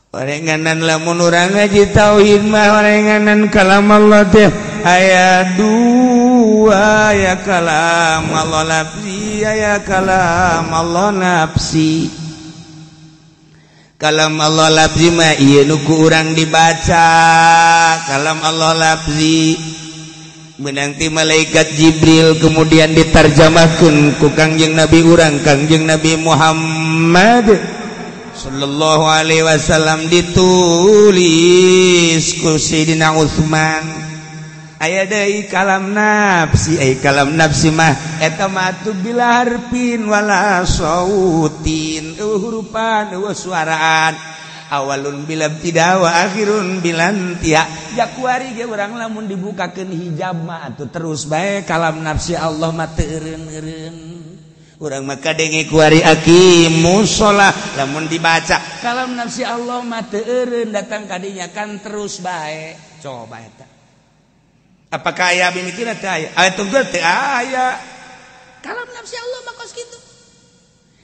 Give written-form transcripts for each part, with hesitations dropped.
Orenganan lamun urang ngaji tauhid mah orenganan kalam Allah teh aya dua, ya kalam Allah lafzi, aya kalam Allah nafsi. Kalam Allah lafzi mah ieu nu ku urang dibaca, kalam Allah lafzi menang ti malaikat Jibril kemudian diterjemahkeun ku Kangjeng Nabi urang, Kangjeng Nabi Muhammad sallallahu alaihi wasallam, ditulis ku Sayyidina Utsman. Aya deui kalam nafsi, ai kalam nafsi mah eta mah atuh bila harfin wala sautin, eueuh hurupan eueuh suaraan, awalun bila ibtida wa akhirun bila intiha. Jakuari ge urang lamun dibukakeun hijab mah atuh terus bae kalam nafsi Allah mah teu eureun-eureun. Urang mah kadenge kuari aqimus shalah, lamun dibaca kalam nafsi Allah mah teu eureun datang kadinya kan terus bae. Coba eta apakah aya mimitina teu aya? Aya tunggal teu aya. Kalam nafsi Allah mah kos kitu.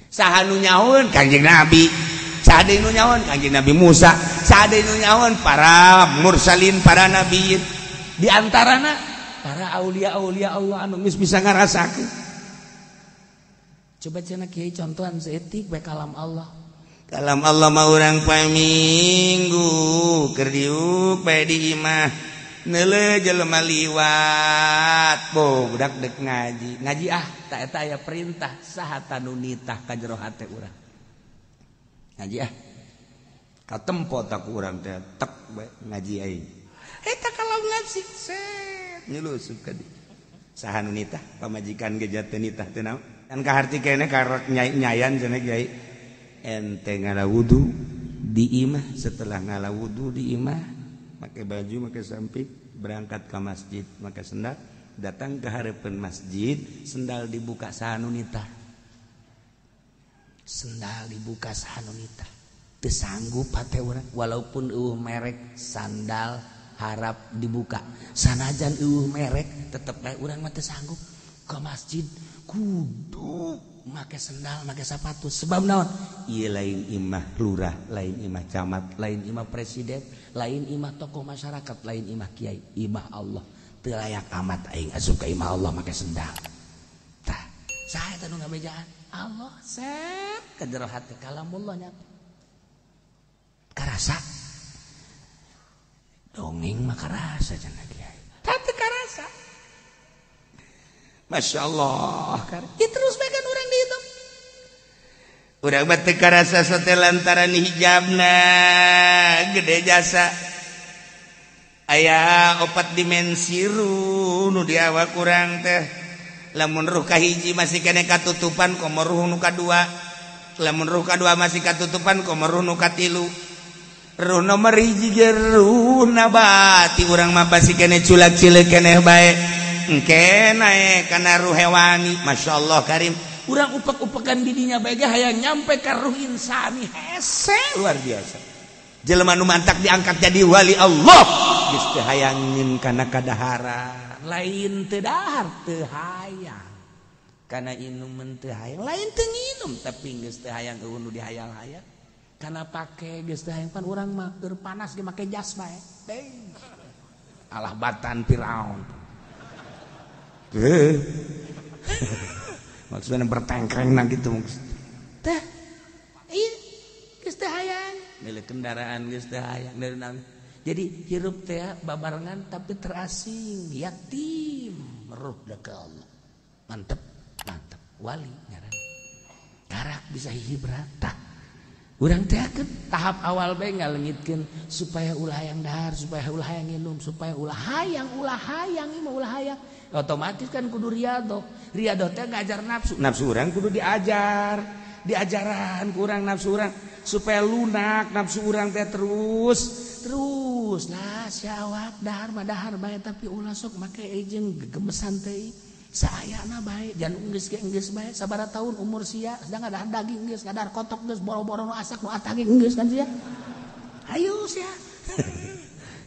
Saha nu nyahoeun? Kangjeng Nabi. Saha deui nu nyahoeun? Kangjeng Nabi Musa. Saha deui nu nyahoeun? Para mursalin, para nabiyin. Di antarana para aulia-aulia Allah anu geus bisa ngarasakeun. Coba cenah kiai contohan seetik bae kalam Allah. Kalam Allah mah urang poe Minggu keur diuk bae di imah. Neuleuh jelema liwat, bo budak dek ngaji. Ngaji ah, tak eta aya perintah saha tanu nitah ka jero hate urang. Ngaji ah. Katempo tak urang teh tek bae ngaji aing. Eta kalam ngaji set nyelusup ka dieu. Saha nu nitah? Pamajikan ge jateu nitah teu naon? Kan kaharti kene karek nyayan cenah kiai. Ente ngala wudu di imah, setelah ngala wudu di imah make baju, make samping, berangkat ke masjid, make sendal, datang ke hareupeun masjid, sendal dibuka saha nu nitah. Sendal dibuka saha nu nitah. Teu sanggup hate urang walaupun eueuh merek sandal harap dibuka. Sanajan eueuh merek tetep bae urang mah teu sanggup ke masjid kudu make sendal, make sepatu. Sebab naon? Ieu lain imah lurah, lain imah camat, lain imah presiden, lain imah tokoh masyarakat, lain imah kiai, imah Allah. Teu layak amat aing asup ka imah Allah make sendal. Tah, saha eta nu ngabejaan? Allah set ka jero hate kalamullah nya. Karasa. Dongeng mah karasa cenah kiai. Tah teu karasa. Masya Allah, ya terus bae kan urang dihitung. Urang mah teu karasa sote lantaran hijabna gede jasa. Aya opat dimensi ruh nu di awak urang teh. Lamun ruh kahiji masih kene katutupan komo ruh nu kadua. Lamun ruh kadua masih katutupan komo ruh nu katilu. Ruh nomor hiji ge ruh nabati urang mah masih kene culak cileuk keneh bae. Engke naik kana ruh hewani. Masya Allah karim. Urang upek-upekan didinya bae ge hayang nyampe ka ruh insani hese luar biasa. Jelema nu mantak diangkat jadi wali Allah geus teu hayangin kana kadaharan, lain teu dahar teu hayang. Kana inuman teu hayang, lain teu nginum tapi geus teu hayang eueuh nu dihayang-hayang. Kana pake geus teu hayang pan urang mah keur panas ge make jas bae. Alah batan Firaun. Maksudnya bertengkreng nah gitu teh iya geus teu hayang milik kendaraan geus teu hayang dari naon. Jadi hirup teh babarengan tapi terasing yatim ruh da ka Allah. Mantep mantep wali ngaran karak bisa hibrat tah urang teh tahap awal bae ngalengitkeun supaya ulah hayang dahar, supaya ulah hayang nginum, supaya ulah hayang, ulah hayang ieu ulah hayang. Otomatis kan kudu riadoh. Riadoh teh ngajar nafsu. Nafsu urang kudu diajar. Diajaran kurang nafsu urang supaya lunak nafsu urang teh terus terus lah syahwat dahar mah dahar bae tapi ulah sok make jeung gegemesan teh. Saayana bae jan geus ge geus bae sabaraha tahun umur sia sedang ngadahar daging geus ngadahar kotok geus boro-boro nu asak nu atang geus kan sia. Ayo sia.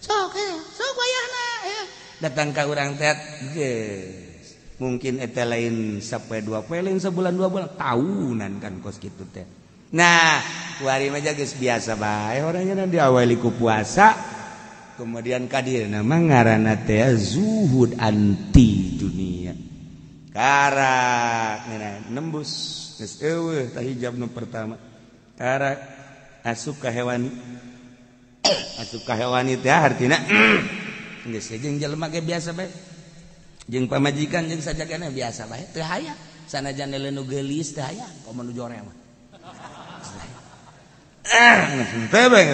Sok sok wayahna ya. Datang ka urang teh geus mungkin eta lain sapoe dua poe lain sabulan dua bulan tahunan kan kos kitu teh. Nah, kuari mah geus biasa bae orangnya diawali ku puasa. Kemudian ka dieuna mah ngaranna teh zuhud anti dunia. Karak nembus geus eueuh tah hijab nu pertama. Karak asup ka hewani. Asup ka hewani teh artina geus jeung jelema ge biasa bae. Jeung pamajikan jeung sajagana biasa bae teu hayang. Sanajan nu geulis teu hayang komo nu jore mah. Teu bae.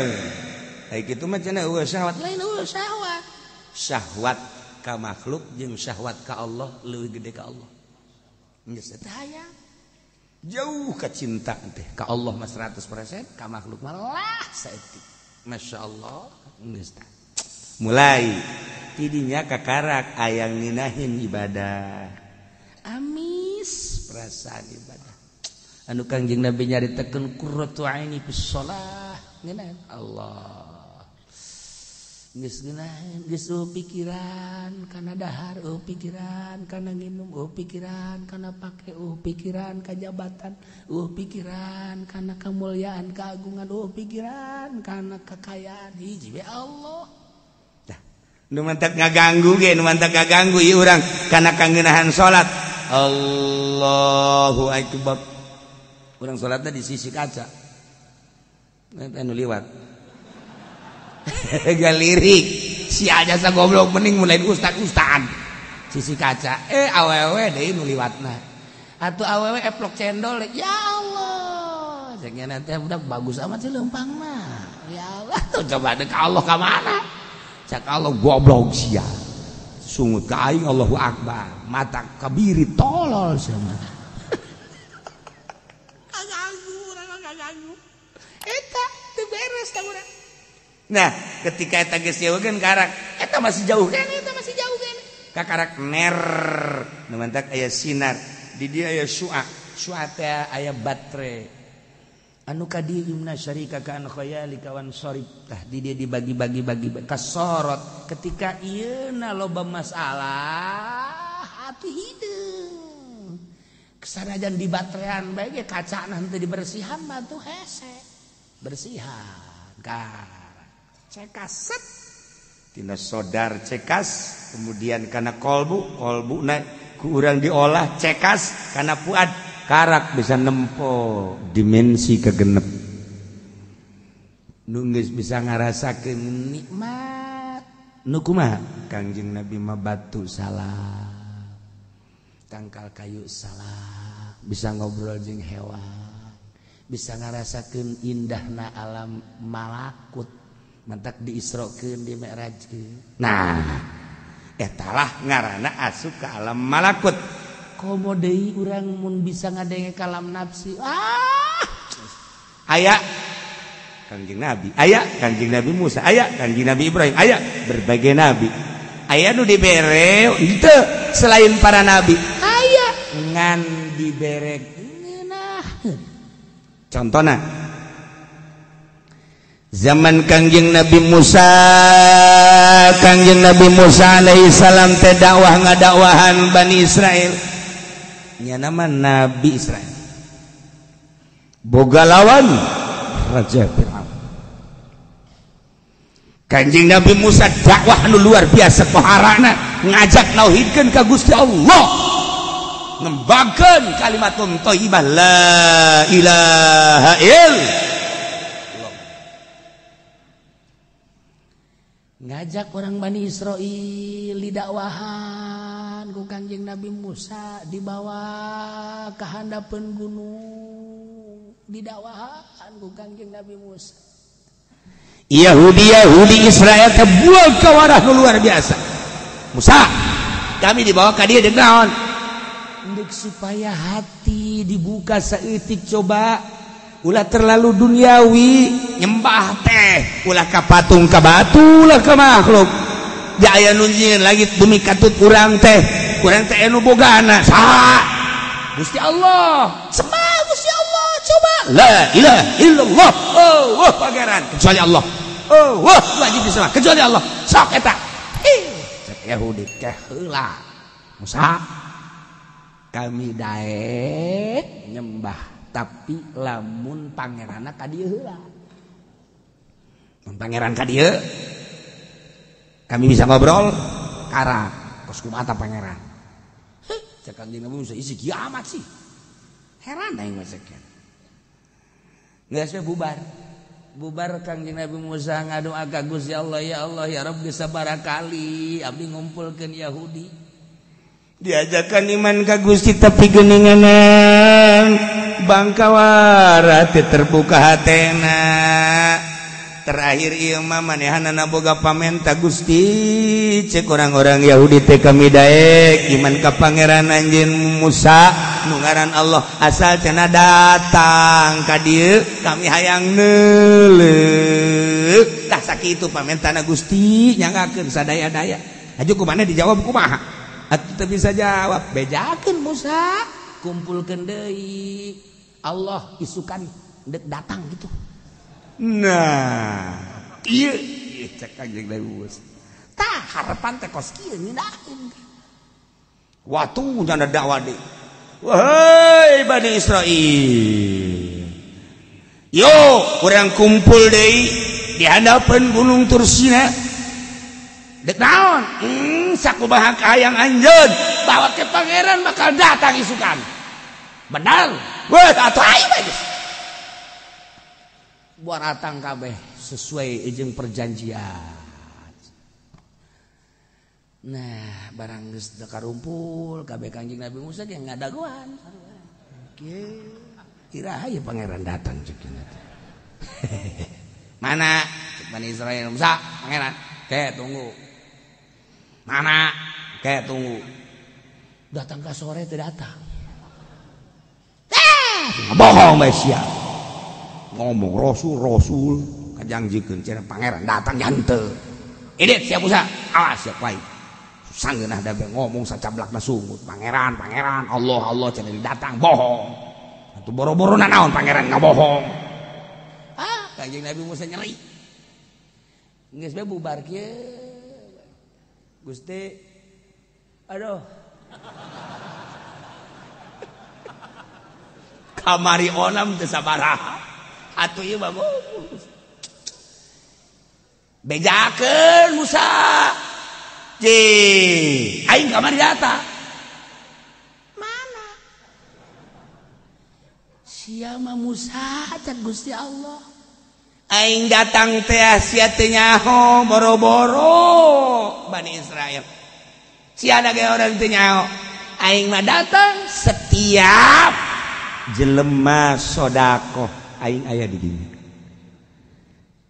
Ai kitu mah cenah eueuh syahwat lain eueuh syahwat. Syahwat ka makhluk jeung syahwat ka Allah leuwih gede ka Allah. Geus teu hayang. Jauh ka cinta teh ka Allah mah 100%, ka makhluk mah lah saeutik. Masya Allah geus tah. Mulai tidinya kakarak ayang ninahin ibadah. Amis perasaan ibadah. Anu Kangjeng Nabi nyaritakeun qurratu aini fis shalah. Ngeunaheun Allah. Geus ngeunaheun, geus eueuh pikiran kana dahar, eueuh pikiran kana nginum, eueuh pikiran kana pake, eueuh pikiran ka jabatan, eueuh pikiran kana kemuliaan, keagungan, eueuh pikiran kana kekayaan. Hiji we Allah. Tah, nu mantak ngaganggu ge, nu mantak ngaganggu ieu urang kana kangeunahan salat. Allahu akbar. Urang salatna di sisi kaca. Eta nu liwat. Galirik si aja sa goblok mending mulai ustad-ustad sisi kaca awewe deui nu liwatna atuh awewe eplok cendol ya Allah ceknya teh budak bagus amat sih leumpang mah ya Allah tuh coba dek Allah ka mana cek Allah goblok sia sungut ka aing Allahu akbar mata kabiri tolol sia mah kaganggu urang kaganggu eta teu beres ka urang. Nah, ketika eta geus jauhkeun karak, eta masih jauh kan, eta masih jauh kan. Kakarak ner, nu mantak aya sinar, di dieu aya syua, syua teh aya baterai. Anu ka dieu imna syarika ka an khayalika wan sarib tah di dieu dibagi-bagi-bagi kasorot ketika ieuna loba masalah hati hideung. Kesanajan di baterean bae ge kacana henteu dibersihan mah tuh hese. Bersihan ka cekaset tina sodar cekas kemudian kana kolbu kolbu na ku urang diolah cekas kana fuad karak bisa nempo dimensi kegenep nu geus bisa ngarasakeun nikmat nu kumaha Kangjeng Nabi mah batu salah tangkal kayu salah bisa ngobrol jeung hewan bisa ngarasakeun indahna alam malakut mantak diisrokeun di mi'rajkeun. Nah, etalah ngaranna asup ka alam malakut. Komo deui urang mun bisa ngadenge kalam nafsi. Ah! Aya Kangjeng Nabi, aya Kangjeng Nabi Musa, aya Kangjeng Nabi Ibrahim, aya berbagai nabi. Aya nu dibere henteu selain para nabi. Aya ngan dibere ngeunaheun. Contona zaman Kangjeng Nabi Musa, Kangjeng Nabi Musa alaihi salam teh dakwah ngadakwahan Bani Israel. Nya nama Nabi Israel. Boga lawan Raja Fir'aun. Kangjeng Nabi Musa dakwah nu luar biasa poharana, ngajak nauhidkeun ka Gusti Allah. Ngembageun kalimatun thayyibah la ilaha illallah. Ngajak orang Bani Israel didakwahan ku Kangjeng Nabi Musa dibawa ke handapeun gunung didakwahan ku Kangjeng Nabi Musa. Yahudi Yahudi Israel kebuang kawarah luar biasa. Musa kami dibawa ka dieu deuk naon? Deuk supaya hati dibuka saeutik coba ulah terlalu duniawi nyembah teh ulah ka patung ka batu ulah ka makhluk jaya nu nyieun lagi demi katut urang teh anu bogana saha Gusti Allah sembah Gusti Allah coba la ilaha illallah oh wah pangeran kecuali Allah oh wah wajib disembah kecuali Allah sok eta cek Yahudi teh heula Musa kami daek nyembah Tapi lamun pangeranna ka dieu heula. Mun pangeran ka dieu kami bisa ngobrol kara kos kumaha pangeran. Heh, cek Kangjeng Nabi Musa isi kiamat sih. Heran aing mah sekian. Geus we bubar. Bubar Kangjeng Nabi Musa ngadoa ka Gusti Allah, ya Allah ya Rabb geus sabaraha kali abdi ngumpulkeun Yahudi. Diajakan iman ka Gusti tapi geuninganan bangkawara teu terbuka hatena. Terakhir ieu mah manehanana boga pamenta Gusti cek orang-orang Yahudi teh kami daek iman ka pangeran anjeun Musa nu ngaran Allah asal cenah datang ka dieu kami hayang neuleuh. Tah sakitu pamentana Gusti nyangakeun sadaya-daya. Aju kumaha dijawab kumaha? Atuh teu bisa jawab. Bejakeun Musa, kumpulkeun deui. Allah isukan dek datang gitu. Nah, ieu cek Kangjeng Nabi Musa. Tah harapan teh kos kieu ngindahin. Watu nyana dakwah deui. Wahai Bani Israil. Yo, urang kumpul deui di hadapan Gunung Tursina. Dek naon? Sakumaha kahayang anjeun bawa ke pangeran bakal datang isukan. Benar. Wah, atuh ayo bae. Buat atang kabeh sesuai jeung perjanjian. Nah, barang geus karumpul kabeh Kangjeng Nabi Musa ge ngadagoan. Kieu iraha ieu pangeran datang cek teh. Mana? Cek Bani Israil Musa, pangeran. Ke tunggu. Mana? Ke tunggu. Datang ke sore teu datang. Ah, bohong bae sia. Ngomong rasul rasul kajangjikeun cenah pangeran datang henteu. Edit sia Musa, awas sia wae. Sanggeunah da ngomong sacablakna sungut pangeran pangeran Allah Allah cenah datang bohong. Atuh boro-boro nanaon pangeran ngabohong. Ah, Kangjeng Nabi Musa nyeri. Geus bae bubar kieu. Gusti aduh. Kamari onam teu sabaraha. Atuh ieu mah bejakeun Musa. Ji, aing kamari datang. Mana? Sia mah Musa cek Gusti Allah. Aing datang teh sia teu nyaho boro-boro Bani Israil. Sia da ge orang teu nyaho. Aing mah datang setiap jelema sedekah aing aya di dinya.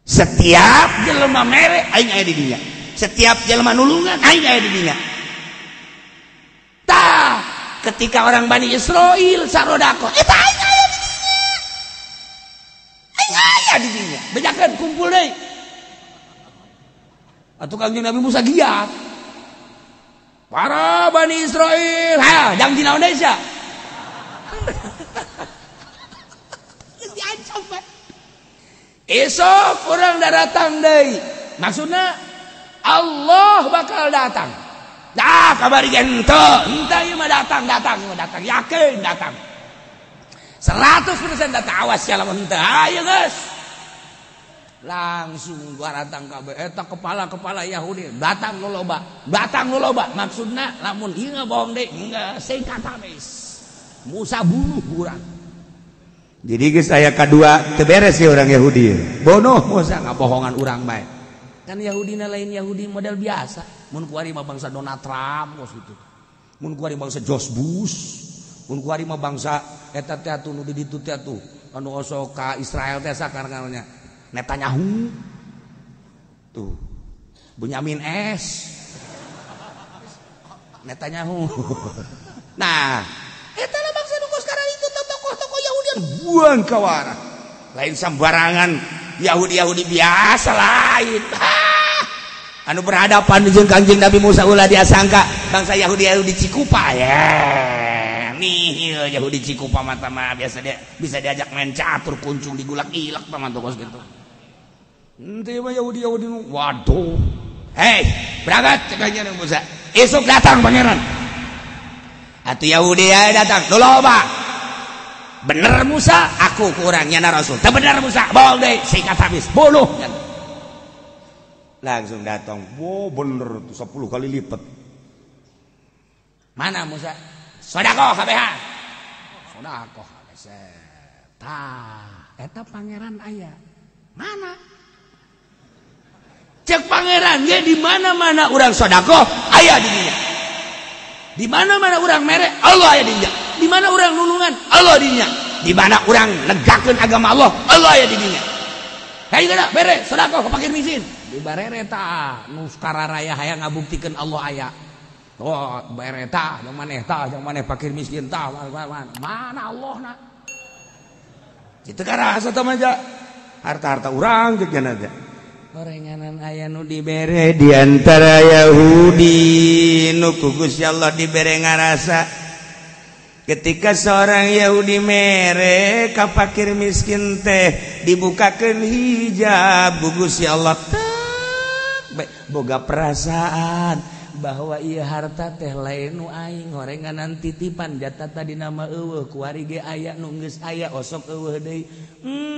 Setiap jelema mere aing aya di dinya. Setiap jelema nulungan aing aya di dinya. Tah, ketika orang Bani Israil sarodako eta aing aya di dinya. Aing aya di dinya. Bejakeun kumpul deui. Atuh Kangjeng Nabi Musa giat. Para Bani Israil, ha, jang dina Indonesia. Diancam bae. Esok orang datang deui. Maksudna Allah bakal datang. Dah kabari henteu, henteu ieu mah datang, datang, datang, yakin datang. 100% datang, awas ya lamun henteu. Ayo geus. Langsung gua datang kabeh eta kepala-kepala Yahudi datang nu loba, datang nu loba. Maksudna lamun ieu ngabohong deui geus singkat habis. Musa bunuh urang. Jadi geus aya kadua teu beres sih orang Yahudi. Bonoh Musa ngabohongan urang bae. Kan Yahudina lain Yahudi model biasa. Mun kuari mah bangsa Donald Trump kos gitu. Mun kuari bangsa George Bush. Mun kuari mah bangsa eta teh atuh nu di ditu teh atuh anu osok ka Israel teh sakarna Netanyahu. Tuh. Benyamin S. Netanyahu. Nah, eta lah bangsa nu sekarang itu tokoh-tokoh Yahudi buang kawara. Lain sembarangan Yahudi-Yahudi biasa lain. Anu berhadapan jeung Kangjeng Nabi Musa ulah diasangka bangsa Yahudi-Yahudi Cikupa ya. Nih Yahudi Cikupa mata mah biasa dia bisa diajak main catur kuncung digulak-ilak mah kos gitu. Henteu mah Yahudi-Yahudi waduh. Hei, berangkat cek Kangjeng Nabi Musa. Esok datang pangeran. Atuh Yahudi ya datang, nu loba. Bener Musa, aku kurang nyana Rasul. Teu bener Musa, bohong deui, sikat habis, bunuh. Langsung datang, wow bener tuh 10 kali lipat. Mana Musa? Sodakoh KBH. Sodakoh KBH. Tah, eta pangeran aya. Mana? Cek pangeran ge di mana-mana urang sodakoh aya di dinya. Di mana-mana urang mere Allah aya di dinya. Di mana urang nulungan Allah di dinya. Di mana urang negakeun agama Allah, Allah aya di dinya. Hayu geura bere sodakoh ka fakir miskin. Di barere tah nu kararaya hayang ngabuktikeun Allah aya. Oh, bere tah jeung maneh tah jeung maneh fakir miskin tah mana Allahna. Kitu karasa tah mah harta-harta urang jeung nya teh. Gorenganan aya nu dibere di antara Yahudi nu ku Gusti Allah dibere ngarasa. Ketika seorang Yahudi mere ka fakir miskin teh dibukakeun hijab ku Gusti Allah teh boga perasaan bahwa ieu harta teh lain nu aing horenganan titipan jata tadi nama eueuh kuari ge aya nu geus aya osok eueuh deui.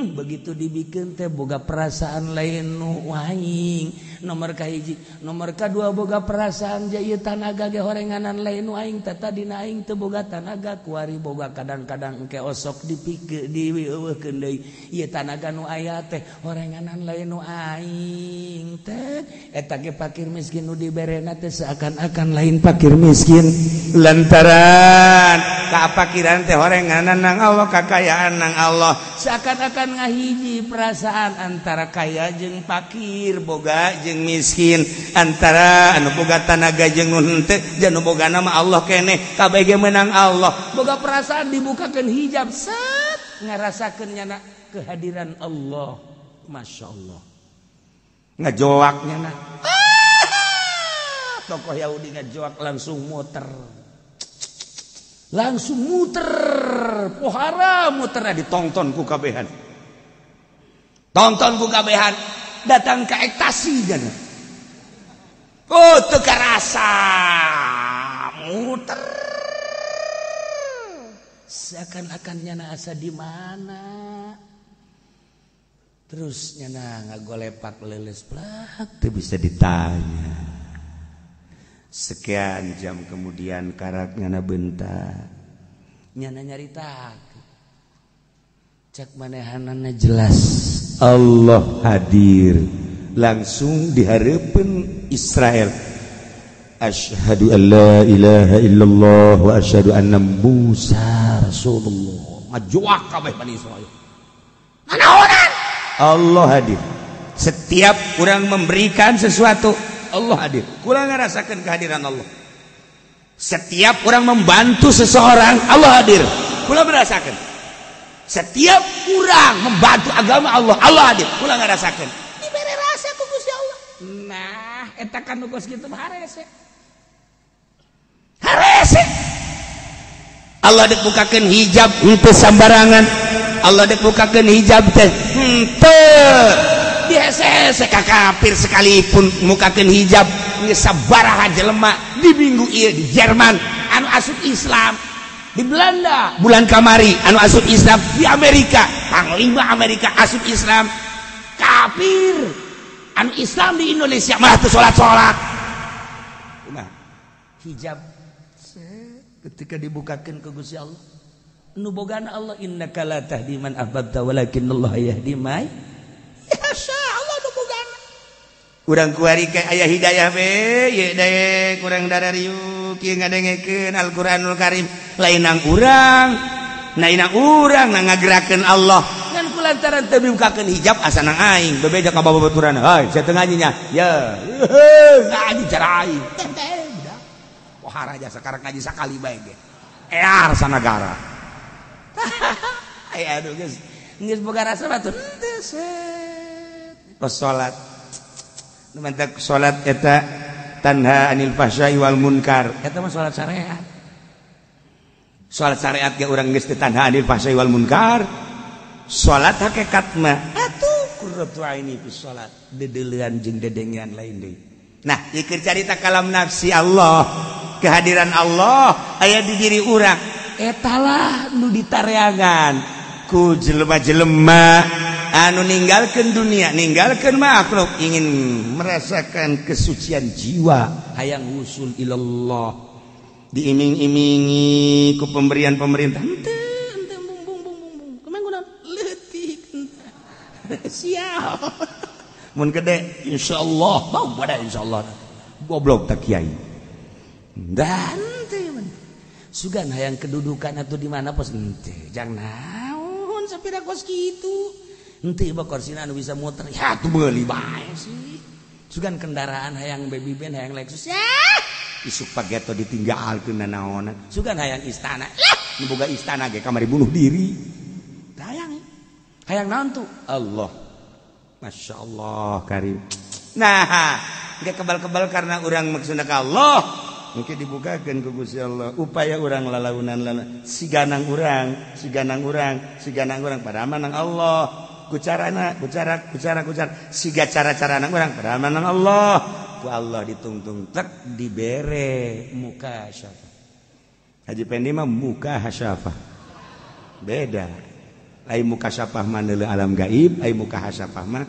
Begitu dibikin teh boga perasaan lain nu aing nomor kahiji, nomor kadua boga perasaan ja ieu tanaga ge horenganan lain nu aing teh tadina aing teu boga tanaga kuari boga kadang-kadang engke osok dipikeun dieuweuhkeun deui ieu tanaga nu aya teh horenganan lain nu aing teh eta ge fakir miskin nu diberena teh seakan-akan lain fakir miskin lantaran kapakiran teh horenganan nang Allah kakayaan nang Allah seakan-akan ngahiji perasaan antara kaya jeung fakir boga jeung miskin antara anu boga tanaga jeung nu henteu jeung nu boga nama Allah keneh kabeh ge meunang Allah boga perasaan dibukakeun hijab set ngarasakeun nyana kehadiran Allah. Masya Allah ngajoak nyana tokoh Yahudi ngajoak langsung muter pohara muterna ditonton ku kabehan tonton ku kabehan datang ke ektasi jana oh teu karasa muter seakan-akan nyana asa di mana terus nyana ngagolepak leuleus plak teu bisa ditanya. Sekian jam kemudian karak nyana bentak nyana nyarita cek manehanana jelas Allah hadir langsung dihareupeun Israel. Asyhadu an la ilaha illallah wa asyhadu anna Musa rasulullah. Ngajoak kabeh Bani Israil. Nanaonan Allah hadir. Setiap urang memberikan sesuatu Allah hadir. Kurang ngerasakan kehadiran Allah. Setiap orang membantu seseorang, Allah hadir. Kurang merasakan. Setiap orang membantu agama Allah, Allah hadir. Kurang ngerasakan. Diberi rasa ku Gusti Allah. Nah, eta kan nu geus kitu harese. Harese. Allah dek bukakeun hijab henteu sambarangan. Allah dek bukakeun hijab teh henteu. Dihese-hese ka kafir sekalipun mukakeun hijab geus sabaraha jelema di minggu ieu di Jerman anu asup Islam, di Belanda bulan kamari anu asup Islam, di Amerika panglima Amerika asup Islam, kafir anu Islam di Indonesia malah teu salat-salat. Nah, hijab ketika dibukakeun ke Gusti Allah nu bogana Allah innaka la tahdi man ahbabta walakinallaha yahdi may yasha. Allah nu bogana urang kuari ka aya hidayah we ye daek urang darariuk ieu ngadengekeun Al-Qur'anul Karim lain nang urang lain nang urang na ngagerakeun Allah ngan kulantaran teu dibukakeun hijab asa nang aing bebeja ka babaturan heuy sia teu ngaji nya ye ngaji cara aing teh budak pohara aja sekarang ngaji sakali bae ge ear sanagara. Aya aduh geus geus boga rasa batur teu set pas salat nu mantak salat eta tanha anil fahsya'i wal munkar eta mah salat syariat. Salat syariat ge urang geus teu tanha anil fahsya'i wal munkar. Salat hakikat mah atuh qurratu aini fi salat dedeulean jeung dedengean lain deui. Nah, ieu keur carita kalam nafsi Allah, kehadiran Allah aya di diri urang. Etalah nu ditareangan ku jelema-jelema anu ninggalkeun dunia, ninggalkeun makhluk, ingin merasakan kesucian jiwa, hayang usul ilallah, diiming-imingi ku pemberian pemerintah. Henteu henteu bung bung bung bung kumaha gunaon leutik siap mun gede insyaallah bau pada insyaallah goblok tak kiai dan teu sugan hayang kedudukan atau di mana pos henteu jang naon sapira kos kitu henteu bakorsina anu bisa muter ya tuh meuli bae sih sugan kendaraan hayang baby band hayang Lexus ya isuk pageto ditinggalkeun nanaonan sugan hayang istana lah nu boga istana ge kamari bunuh diri hayang hayang naon tuh Allah Masya Allah karim. Nah ge kebal-kebal karena urang maksudna ka Allah mungkin dibukakeun ku Gusti Allah upaya urang lalaunan lala si ganang urang si ganang urang si ganang urang padahal mah nang Allah ku carana ku cara ku cara ku cara siga cara-carana urang padahal mah nang Allah ku Allah ditungtung tek dibere muka syafa. Haji Pendi mah muka hasyafa beda ai muka syafah mah neuleuh alam gaib ai muka hasyafah mah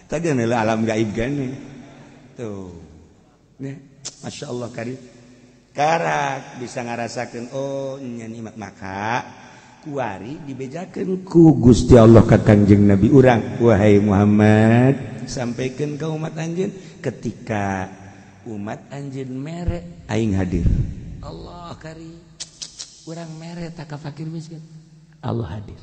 tadi neuleuh alam gaib gane tuh nya masyaallah karim karak bisa ngarasakeun oh nya nikmat maka kuari dibejakeun ku Gusti Allah ka Kangjeng Nabi urang wahai Muhammad sampaikan ka umat anjeun ketika umat anjeun mere aing hadir. Allah karim urang mere tak ka fakir miskin Allah hadir,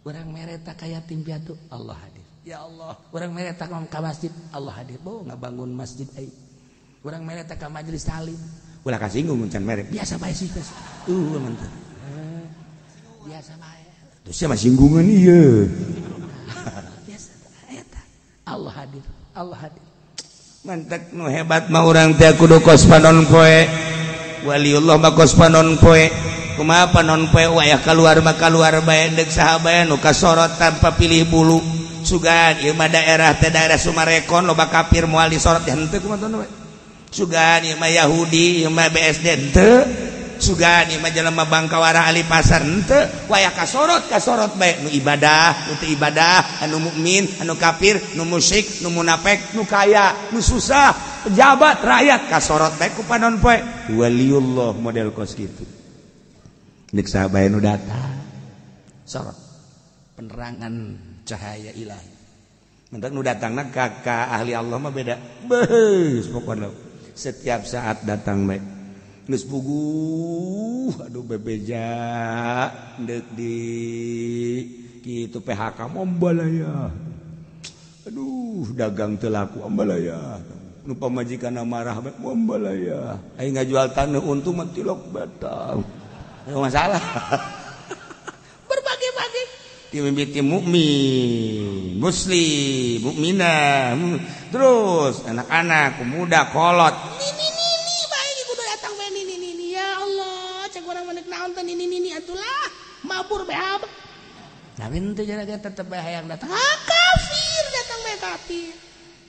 urang mere tak ka yatim piatu Allah hadir, ya Allah urang mere tak ka masjid Allah hadir, bo ngabangun masjid aing urang mere tak ka majelis taklim ulah kasinggung can mere biasa bae sih mantap biasa bae terus sia mah singgungan ieu biasa eta Allah hadir Allah hadir mantak nu hebat mah urang teh kudu kos panon poe waliullah mah kos panon poe kumaha panon poe wayah kaluar mah kaluar bae deuk saha bae nu kasorot tanpa pilih bulu sugan ieu mah daerah teh daerah Sumarekon loba kafir moal disorot henteu kumaha teu sugan ieu mah Yahudi ieu mah BSD henteu sugan ieu mah jelema Bangkawara ahli pasar henteu wayah kasorot kasorot bae nu ibadah nu teu ibadah anu mukmin anu kafir nu musyrik nu munafik nu kaya nu susah pejabat rakyat kasorot bae ku panon poe waliullah model kos kitu deuk saha bae nu datang sorot penerangan cahaya ilahi mentak nu datangna ka ahli Allah mah beda beuh pokona setiap saat datang bae geus puguh aduh bebeja deuk di kitu PHK ambalaya aduh dagang teu laku ambalaya nu pamajikanna marah bae ambalaya aing ngajual taneuh untung mah tilok batang masalah berbagai-bagai dimimiti mukmin muslim mukminah terus anak-anak pemuda kolot nini nini bae kudu datang bae nini nini ya Allah cek urang mah naon teh nini nini atulah mabur bae abah tapi henteu jaraga tetep bae hayang datang ah kafir datang bae kafir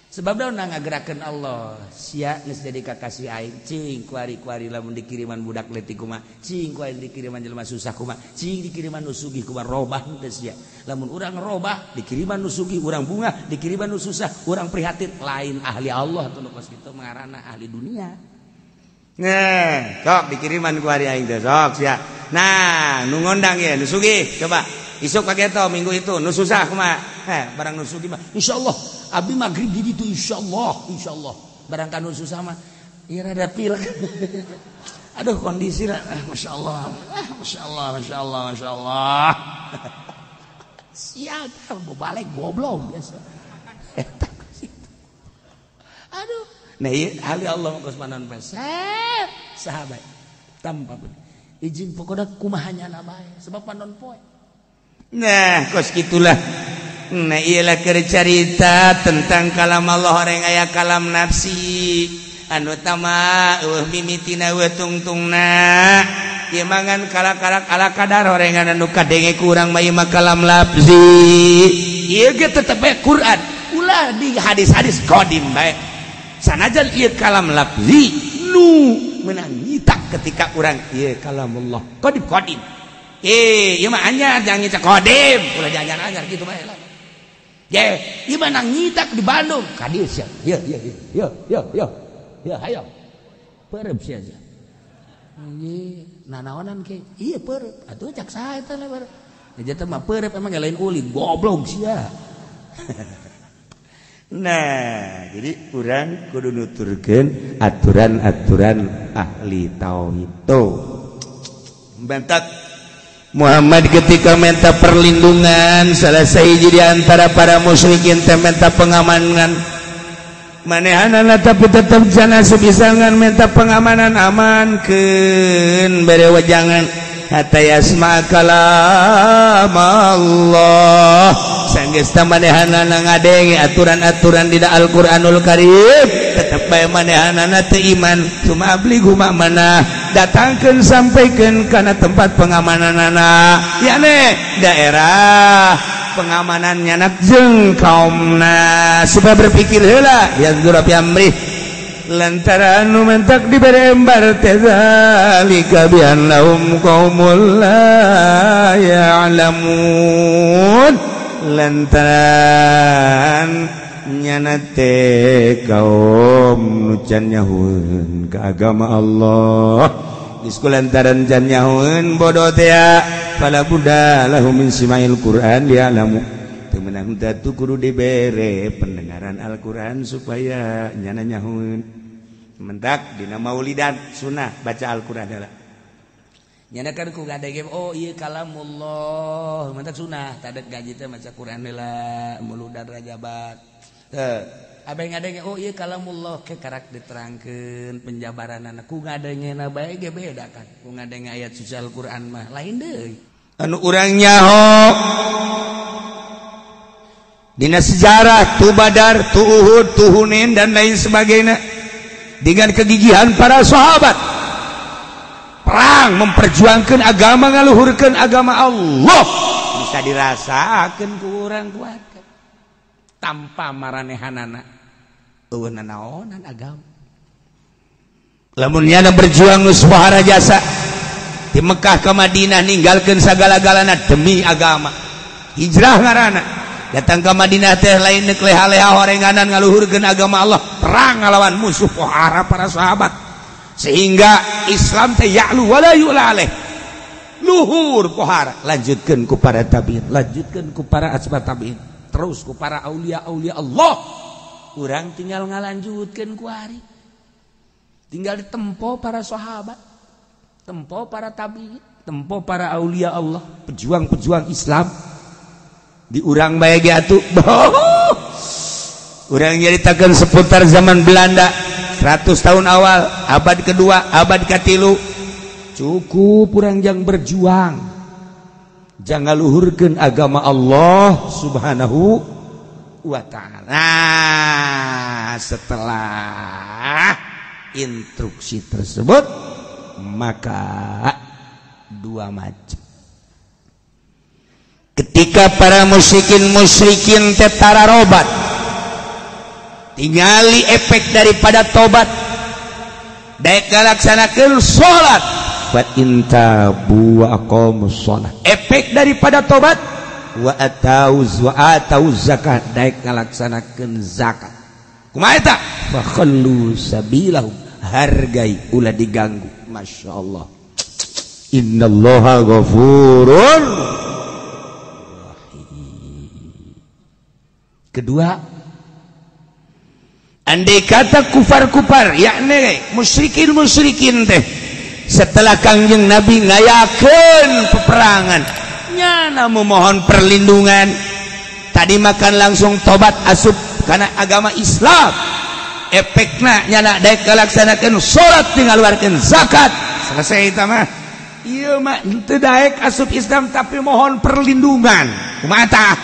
sebab daun ngagerakeun Allah sia geus jadi kakasih aing cing kuari-kuari lamun dikiriman budak leutik kumaha cing kuari dikiriman jelema susah kumaha cing dikiriman nu sugih kumaha robah teh sia lamun urang robah dikiriman nu sugih urang bunga dikiriman nu susah urang prihatin lain ahli Allah atuh nu kos kitu ngaranna ahli dunia nah sok dikiriman kuari aing teh sok sia nah nu ngondang ye nu sugih coba isuk pageto minggu itu nu susah kumaha barang nu sugih mah insyaallah abi maghrib di ditu insyaallah insyaallah barang kanu susah mah ieu rada pilek aduh kondisi lah masyaallah masyaallah masyaallah masyaallah sial tah balik goblok biasa eta situ aduh nah ieu ahli Allah mah kos panon pesep sahabat tanpa izin pokona kumaha nyana bae sebab panon poe nah kos kitulah. Nah iyalah carita tentang kalam Allah orang aya kalam nafsi anu tama eueuh mimitina eueuh tungtungna ieu mangan kala-kala ala kadar orengan anu kadenge ku urang mah ieu mah kalam lafzi ieu ge tetep bae Quran ulah di hadis-hadis qadim bae sanajan ieu kalam lafzi Nu menang nyitak ketika urang ieu kalamullah qadim qadim. Ieu mah anyar jangan nyitak qadim, ulah anyar-anyar kitu bae lah. Ye, ieu mah nang nyitak di Bandung. Ka dieu sia. Ye ye ye ye ye. Ye hayo. Perep sia sia. Ieu nanaonan ke? Ieu perep. Atuh cak saha eta lah perep. Eta mah perep emang lain ulin, goblok sia. Nah, jadi urang kudu nuturkeun aturan-aturan ahli tauhid. Bentak Muhammad ketika minta perlindungan, salah sahiji di antara para musyrikin teh minta pengamanan. Manehanana tapi tetep jana sebisangan minta pengamanan amankeun bere wejangan hatta yasma kalam Allah. Sanggeus manehanana ngadenge aturan-aturan dina Al-Qur'anul Karim, tetep bae manehanana teu iman, cuma ablighu ma'manah, datangkeun sampaikeun kana tempat pengamananana, yakni daerah pengamanannya nak jeung kaumna supaya berpikir heula yanzura fi amri lantaran nu mentak dibere embar teh zalika bi annahum qaumul la ya'lamun lantaran nyana teh kaum nu can nyahueun ka agama Allah geus lantaran can nyahueun bodoh teh fala budda lahum min simail Qur'an li'alamu teu meunang teu kudu dibere pendengaran Al-Qur'an supaya nyana nyahueun mentak dina maulidan sunnah baca Al-Qur'an heula nyana kan ku ngadege oh ieu kalamullah mentak sunnah tadek gaji teh maca Qur'an heula muludan rajabat teu abe ngadenge oh ieu kalamullah ke karak diterangkeun penjabaranana ku ngadengena bae ge beda kan ku ngadenge ayat suci Al-Qur'an mah lain deui anu urang nyaho dina sejarah tu Badar tu Uhud tu Hunain dan lain sebagainya dengan kegigihan para sahabat perang memperjuangkan agama ngaluhurkeun agama Allah bisa dirasakeun ku urang kuat tanpa maranehanana eueuh nanaonan agama lamun nyana berjuang geus pohara jasa di Mekah ke Madinah ninggalkeun sagala-galana demi agama hijrah ngaranna datang ke Madinah teh lain neuk leha-leha horenganan ngaluhurkeun agama Allah perang ngalawan musuh pohara para sahabat sehingga Islam teh ya'lu wala yu'la alaih luhur pohara lanjutkeun ku para tabiin lanjutkeun ku para asba tabiin terus ku para aulia-aulia Allah urang tinggal ngalanjutkeun ku hari tinggal ditempo para sahabat tempo para tabiin tempo para aulia Allah pejuang-pejuang Islam di urang bae ge atuh urang nyaritakeun seputar zaman Belanda 100 tahun awal abad kedua abad katilu cukup urang jang berjuang jangan luhurkeun agama Allah Subhanahu wa ta'ala. Nah, setelah instruksi tersebut maka dua macam ketika para musyrikin tetara robat tingali efek daripada tobat daek ngalaksanakeun salat fa in tabu wa aqamus shalah efek daripada tobat wa atauz wa atauz zakat daek ngalaksanakeun zakat kumaha eta fa khallu sabilahum hargai ulah diganggu. Masya Allah innallaha ghafurur rahim. Kedua andai kata kufar-kufar yakni musyrikin-musyrikin teh setelah Kangjeng Nabi ngayakeun peperangan nyana memohon perlindungan tadi makan langsung tobat asup karena agama Islam efekna nyana daek ngalaksanakeun salat ngaluarkeun zakat selesai eta mah ieu mah henteu daek asup Islam tapi mohon perlindungan kumaha tah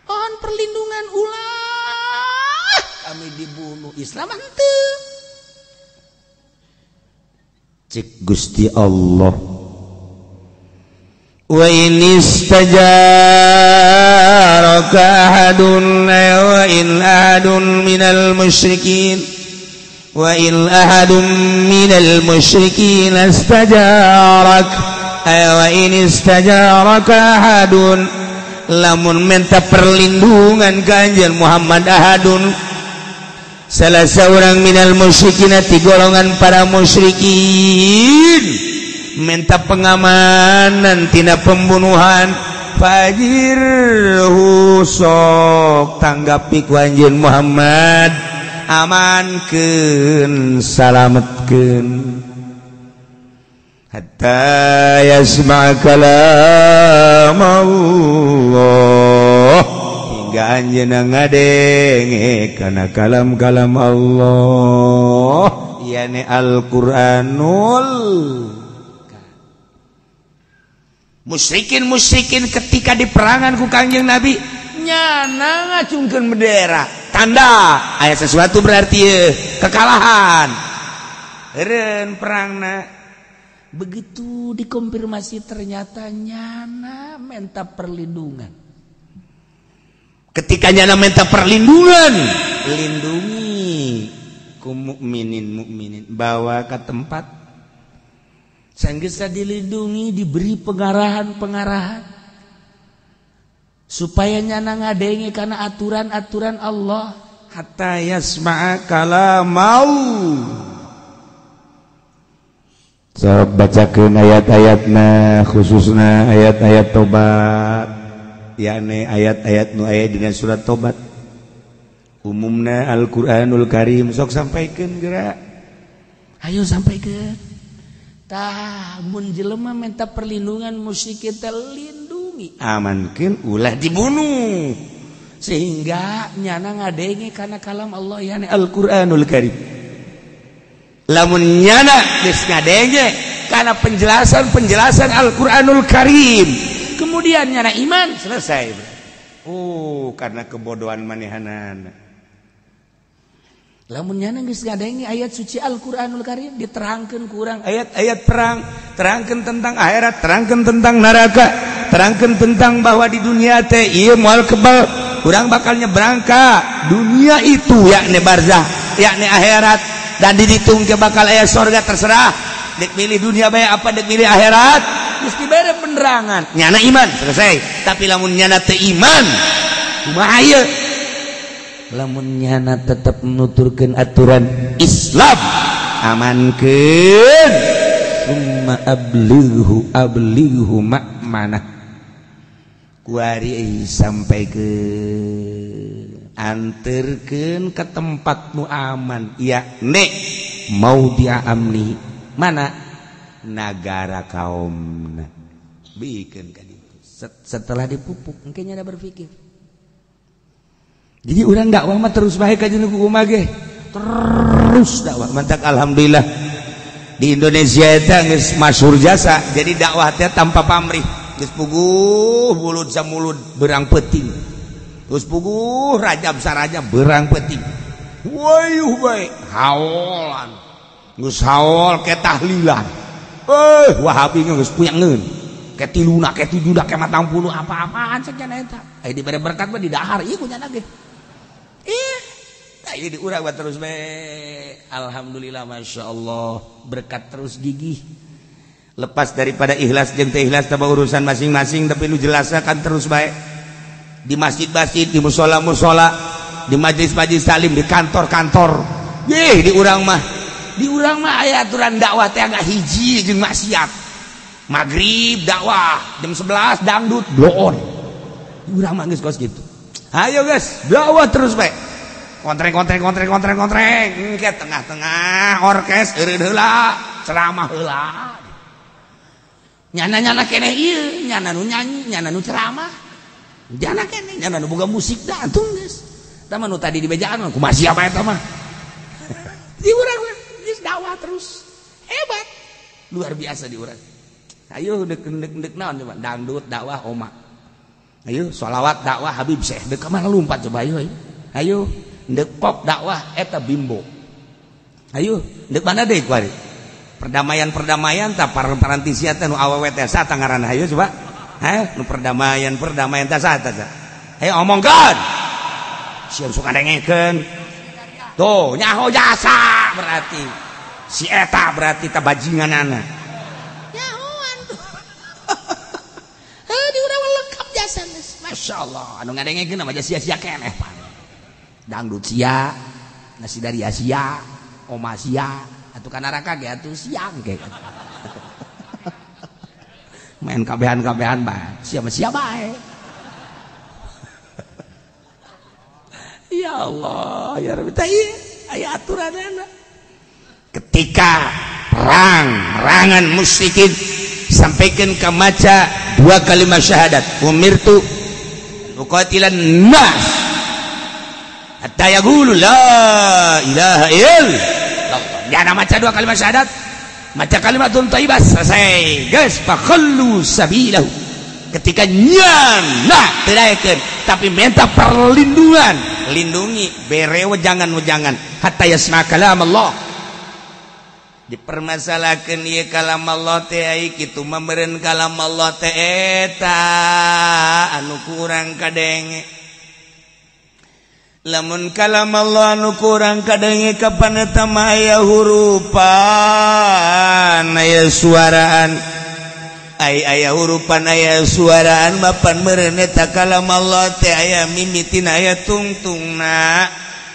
mohon perlindungan ulah kami dibunuh Islam henteu cek Gusti Allah wa in istajaraka ahadun wa in ahadun minal musyrikin Wa in ahadun minal musyrikin istajarak, wa in istajaraka ahadun, lamun minta perlindungan ka anjeun Muhammad ahadun salah seorang minal musyrikin ti golongan para musyrikin minta pengamanan tina pembunuhan, fajirhu sok tanggapi ku anjeun Muhammad, amankeun salametkeun hatta yasma' kalam Allah, hingga anjeunna ngadenge kana kalam-kalam Allah, yakni Al-Qur'anul. Musyrikin-musyrikin ketika di perangan ku Kangjeng Nabi nyana ngacungkeun bendera, tanda aya sesuatu berarti kekalahan eureun perangna. Begitu dikonfirmasi ternyata nyana minta perlindungan. Ketika nyana minta perlindungan, lindungi ku mukminin mukminin, bawa ke tempat sanggesa dilindungi, diberi pengarahan-pengarahan supaya nyana ngadenge karena aturan-aturan Allah, hatta yasma'a kalamau. Sok bacakeun ayat-ayatna, khususna ayat-ayat tobat, yakni ayat-ayat nu aya dina surat tobat. Umumna Al-Qur'anul Karim sok sampaikeun geura. Ayo sampaikeun. Tah mun jelema minta perlindungan mesti kita lindungi, amankeun ulah dibunuh, sehingga nyana ngadenge kana kalam Allah yakni Al-Qur'anul Karim. Lamun nyana geus ngadenge kana penjelasan-penjelasan Al-Qur'anul Karim, kemudian nyana iman, selesai. Oh, karena kebodohan manehanana. Lamun nyana geus ngadenge ayat suci Al-Qur'anul Karim diterangkeun ku urang ayat-ayat perang, terangkeun tentang akhirat, terangkeun tentang neraka, terangkeun tentang bahwa di dunia teh ieu moal kebal, urang bakal nyebrang ka dunia itu yakni barzah, yakni akhirat, dan dihitung ke bakal aya sorga, terserah dek milih dunia bae apa dek milih akhirat, geus dibere penerangan, nyana iman selesai. Tapi lamun nyana teu iman kumaha ieu? Lamun nyana tetep menuturkeun aturan Islam, amankeun, summa ablighu ablighu ma'manah, kuari sampai ke anterkeun ke tempat nu aman, yakni maudhi'a amni, mana nagara kaumna, bikeun ka ditu. Setelah dipupuk engke nyana berpikir. Jadi urang dakwah mah terus bae ka jeung kumaha ge, terus dakwah. Mantak alhamdulillah di Indonesia eta geus masyhur jasa, jadi dakwah teh tanpa pamrih, geus puguh mulut samulut berang peuting, geus puguh rajab sarajab berang peuting, wayuh bae haolan, geus haol ke tahlilan, Wahabi geus puyangeun, ke tiluna ke tujuna ke matang puluh apa-apaan cenah eta, aya dibere berkat mah di dahar ieu kunyana ge. Ih, tah ieu diurang terus bae. Alhamdulillah, masya Allah, berkat terus gigih. Lepas daripada ikhlas jeung teu ikhlas tah urusan masing-masing, tapi nu jelasna kan terus bae. Di masjid-masjid, di musola-musola, di majelis-majelis salim, di kantor-kantor. Yeh, di urang mah, di urang mah aya aturan dakwah teh agak hiji jeung maksiat. Maghrib dakwah, jam 11 dangdut bloon. Di urang mah geus kos kitu. Ayo guys, dakwah terus bae. Kontreng kontreng kontreng kontreng kontreng, engke tengah-tengah orkes eureun heula, ceramah heula. Nyana-nyana keneh ieu, nyana nu nyanyi, nyana nu ceramah. Nyana keneh, nyana nu boga musik dah antum geus. Tah mah nu tadi dibejaan kumaha siapa eta mah. Di urang geus dakwah terus. Hebat. Luar biasa di urang. Ayo dek-dek naon coba dangdut dakwah oma. Ayo sholawat dakwah Habib Syekh, dek mana lompat coba ayo. Ayo ndek pop dakwah eta bimbo. Ayo ndek mana deui kuari? Perdamaian-perdamaian tah parantisia teh nu awewe teh saha ngaranna ayo coba. Heh, nu perdamaian-perdamaian teh saha teh? Ayo omongkeun. Sieun suka dengekeun. Tuh nyaho jasa. eta berarti si eta berarti ta bajinganana nyahoan tuh. Heuh di urang lengkap jasa masyaallah anu ngadengekeun mah sia-sia keneh pan dangdut sia nasi dari Asia oma sia atuh ka neraka ge atuh siang ge main kabehan-kabehan bae sia mah sia bae. Ya Allah ya Rabbi teh aya aturanana. Ketika perang merangan musyrikin sampaikan ka maca dua kalimat syahadat umirtu uqatilan nas hatta yaqulu la ilaha illallah. Dia maca dua kalimat syahadat maca kalimatun thayyibah selesai geus fakhallu sabilahu. Ketika nyana teu tapi minta perlindungan lindungi bere wejangan-wejangan hatta yasma kalam Allah. Dipermasalahkeun ieu kalam Allah teh ai kitu mah meureun kalam Allah teh eta anu kurang kadenge. Lamun kalam Allah anu kurang kadenge kapan eta mah aya hurupan aya suaraan ai aya hurupan aya suaraan mapan meureun eta kalam Allah teh aya mimitina aya tungtungna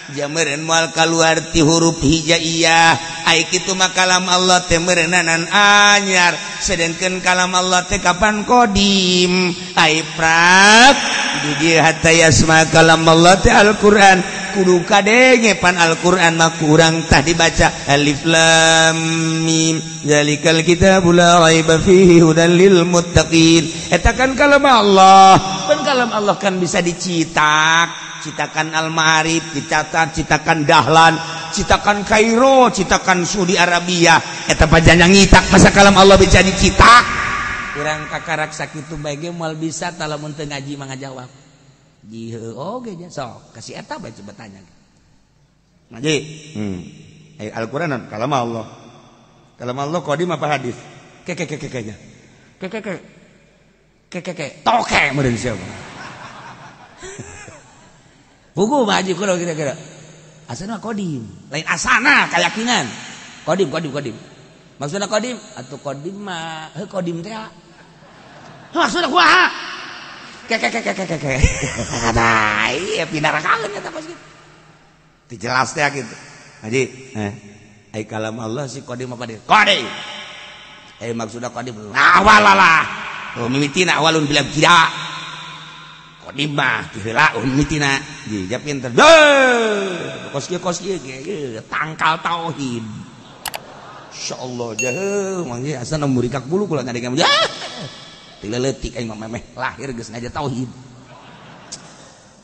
jameureun moal kaluar ti huruf hijaiyah ai kitu mah kalam Allah teh meureunanan anyar sedengkeun kalam Allah teh kapan qadim ai prak di dieu hatta yasma kalam Allah teh Al-Qur'an kudu kadenge pan Al-Qur'an mah kurang tah dibaca alif lam mim zalikal kitabul la raiba fihi hudal lil muttaqin eta kan kalam Allah pan kalam Allah kan bisa dicitak citakan Al-Ma'arif, dicatat, citakan Dahlan, citakan Kairo, citakan Saudi Arabia. Eta pajanjang ngitak masa kalam Allah bisa dicitak. Urang kakarak sakitu bae ge moal bisa tah lamun teu ngaji mah ngajawab. Ji heuh oge nya sok kasih eta bae coba tanya. Ngaji. Al-Qur'an kalam Allah. Kalam Allah qadim apa hadis? Ke ke ke ke nya. Ke ke ke. Ke ke ke toke meureun siapa. Buku Pak Haji kulo kira-kira. Asana qadim, lain asana keyakinan. Qadim qadim qadim. Maksudna qadim atuh qadim mah heuh qadim teh. Maksudna kumaha? Ke ke ke ke ke ke. Nah, ieu pinarakakeun eta kos kitu. Teu jelas teh kitu. Haji, ai kalam Allah si qadim apa dia? Qadim. Eh maksudna qadim awalalah. Oh mimitina awalun bila ibtida. Qadim mah ti heula mimitina. Ji pinter. Kos kieu tangkal tauhid. Insyaallah jauh mangge asana murikak bulu kula ngadeg. Ti leutik aing mah memeh lahir geus ngajar tauhid.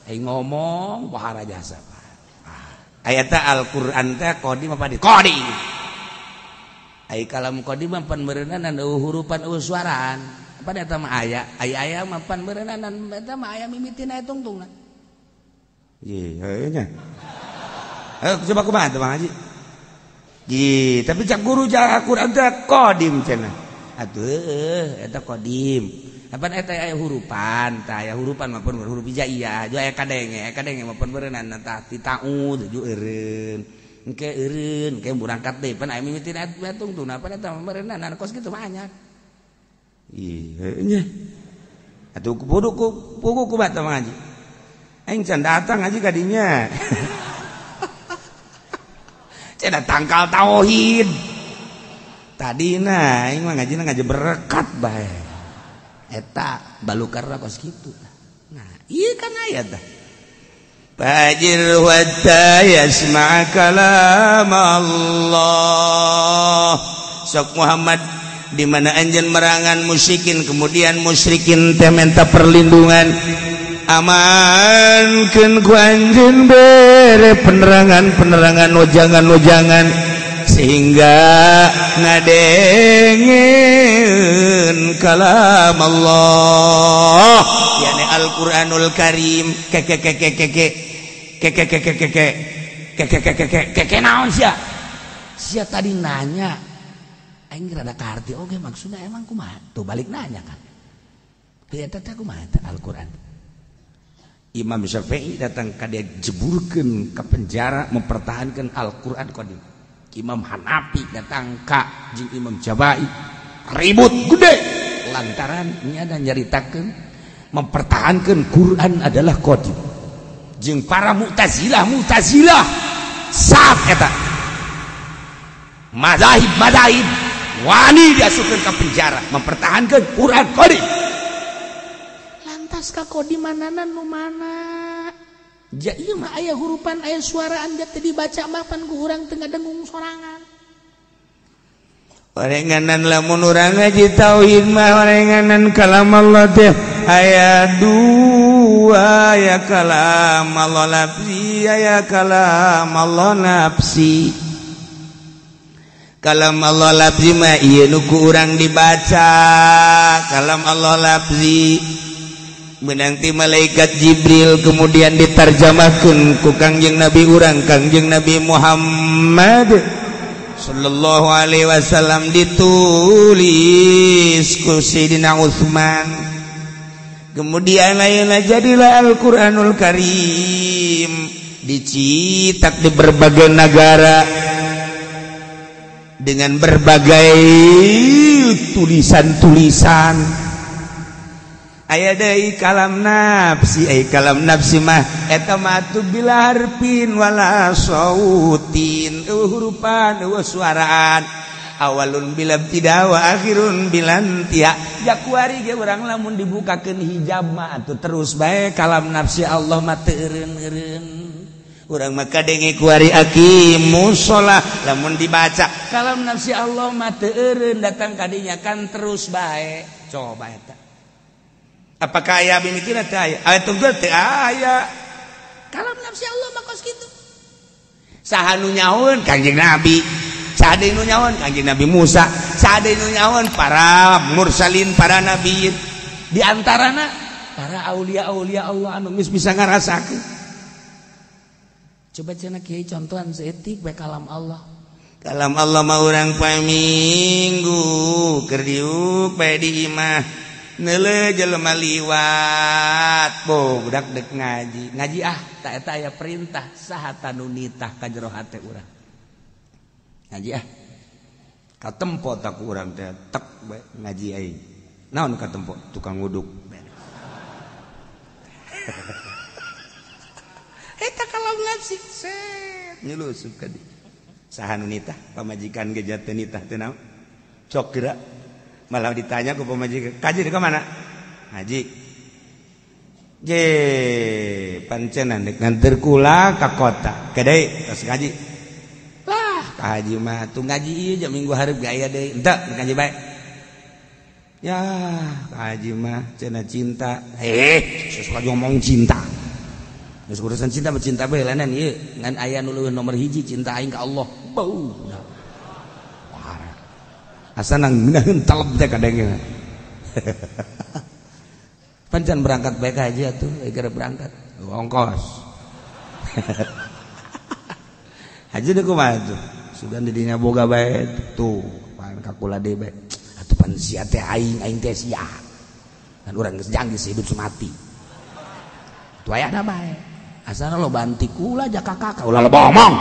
Aing ngomong pohara jasa. Aya teh Al-Qur'an teh qadim apa di? Qadim. Ai kalam qadim mah pan meureunanan eueuh hurupan eueuh suaraan. Apa eta mah aya, aya-aya mah pan meureunanan eta mah aya mimitina tungtungna. Ji, heuh nya. Ayo coba kumaha teh Bang Haji? Ji, tapi cak guru cak Al-Qur'an teh qadim cenah. Atuh heuh eta qadim. Apan eta aya hurupan, tah aya hurupan mah pun huruf hijaiyah, ju aya kadenge, kadenge mah pun meureunan tah ti ta'ud ju eureun. Engke eureun, engke berangkat deui pan aya mimitina tungtungna pan eta meureunanan kos kitu mah anyar. Iya nya. Atuh kudu ku kumaha teh Bang Haji? Aing can datang haji kadinya. Cenah tangkal tauhid. Tadina aing mah ngajina ngaji berkat bae. Eta balukarna kos kitu. Nah, ieu kan aya tah. Fajir hatta yasma' kalam Allah. Sok Muhammad di mana anjeun merangan musyrikin kemudian musyrikin teh minta perlindungan amankeun ku anjeun bere penerangan-penerangan wejangan-wejangan sehingga ngadengeun kalam Allah yakni Al-Qur'anul Karim ke ke ke ke ke ke ke ke ke ke ke ke ke ke ke ke ke naon sia sia tadi nanya aing rada kaharti oge maksudna emang kumaha tuh balik nanya kan heuh eta teh kumaha teh Al-Qur'an. Imam Syafi'i datang ka dia jeburkeun ka penjara mempertahankan Al-Qur'an qadim. Imam Hanafi datang ka jeung Imam Jabai ribut gede lantaran nya nyaritakeun mempertahankan Quran adalah qadim jeung para Mu'tazilah saat eta mazahib wani diasupkeun ka penjara mempertahankan Quran qadim. Lantas ka qadimanana nu mana? Ja ieu mah aya hurupan aya suaraan da teu dibaca mah pan ku urang teu ngadengung sorangan. Orenganan lamun urang ngaji tauhid mah orenganan kalam Allah teh aya dua, aya kalam Allah lafzi, aya kalam Allah nafsi. Kalam Allah lafzi mah ieu nu ku urang dibaca, kalam Allah lafzi menanti malaikat Jibril kemudian diterjemahkan ku Kangjeng Nabi urang, Kangjeng Nabi Muhammad sallallahu alaihi wasallam, ditulis ku Sayyidina Utsman. Kemudian ayeuna jadilah Al-Qur'anul Karim dicetak di berbagai negara dengan berbagai tulisan-tulisan. Aya deui kalam nafsi, ai kalam nafsi mah eta mah atuh bila harfin wala sautin, eueuh hurupan eueuh suaraan, awalun bila ibtida wa akhirun bila intiha. Ja kuari ge urang lamun dibukakeun hijab mah atuh terus bae kalam nafsi Allah mah teu eureun-eureun. Urang mah kadenge kuari aqimus shalah lamun dibaca kalam nafsi Allah mah teu eureun datang kadinya kan terus bae. Coba eta apakah aya mimitina teu aya? Aya tunggal teu aya. Kalam nafsi Allah mah kos kitu. Saha nu nyaun Kangjeng Nabi, saha deui nu nyaun Kangjeng Nabi Musa, saha deui nu nyaun para mursalin, para nabiyin. Di antarana para aulia-aulia Allah anu geus bisa ngarasakeun. Coba cenah kiai contohan seetik bae kalam Allah. Kalam Allah mah urang poe Minggu keur diuk bae di imah. Neule jelema liwat, bo budak dek ngaji. Ngaji ah, tak eta aya perintah saha tanu nitah ka jero hate urang. Ngaji ah. Katempo tak urang teh tek bae ngaji aing. Naon katempo? Tukang wuduk. Eta kalam nafsi set nyelusup ka dieu. Saha nu nitah? Pamajikan ge jateu nitah teh naon? Sok geura. Malah ditanya ke pemajikan, kaji di mana? Haji. Je, pancenan dek nganter kula ka kota. Kedai tos ngaji. Lah, ka haji mah tuh ngaji ieu jam minggu hareup ge aya deui. Henteu ngaji bae. Ya, ka haji mah cenah cinta. Suka ngomong cinta. Geus urusan cinta mah cinta bae lanan ieu. Ngan aya nu leuwih nomor hiji cinta aing ka Allah. Bau. Asa nang ngeunaheun telep teh kadenge. Pancan berangkat baik aja tuh, gara berangkat. Ongkos. Haji deui kumaha tuh? Sugan di dinya boga bae tuh, pan kakula deui bae. Atuh pan sia teh aing, aing teh sia. Dan urang geus janggis hidup semati. Tuh aya da bae. Asana lo banti kula ja kakak, ulah lo ngomong.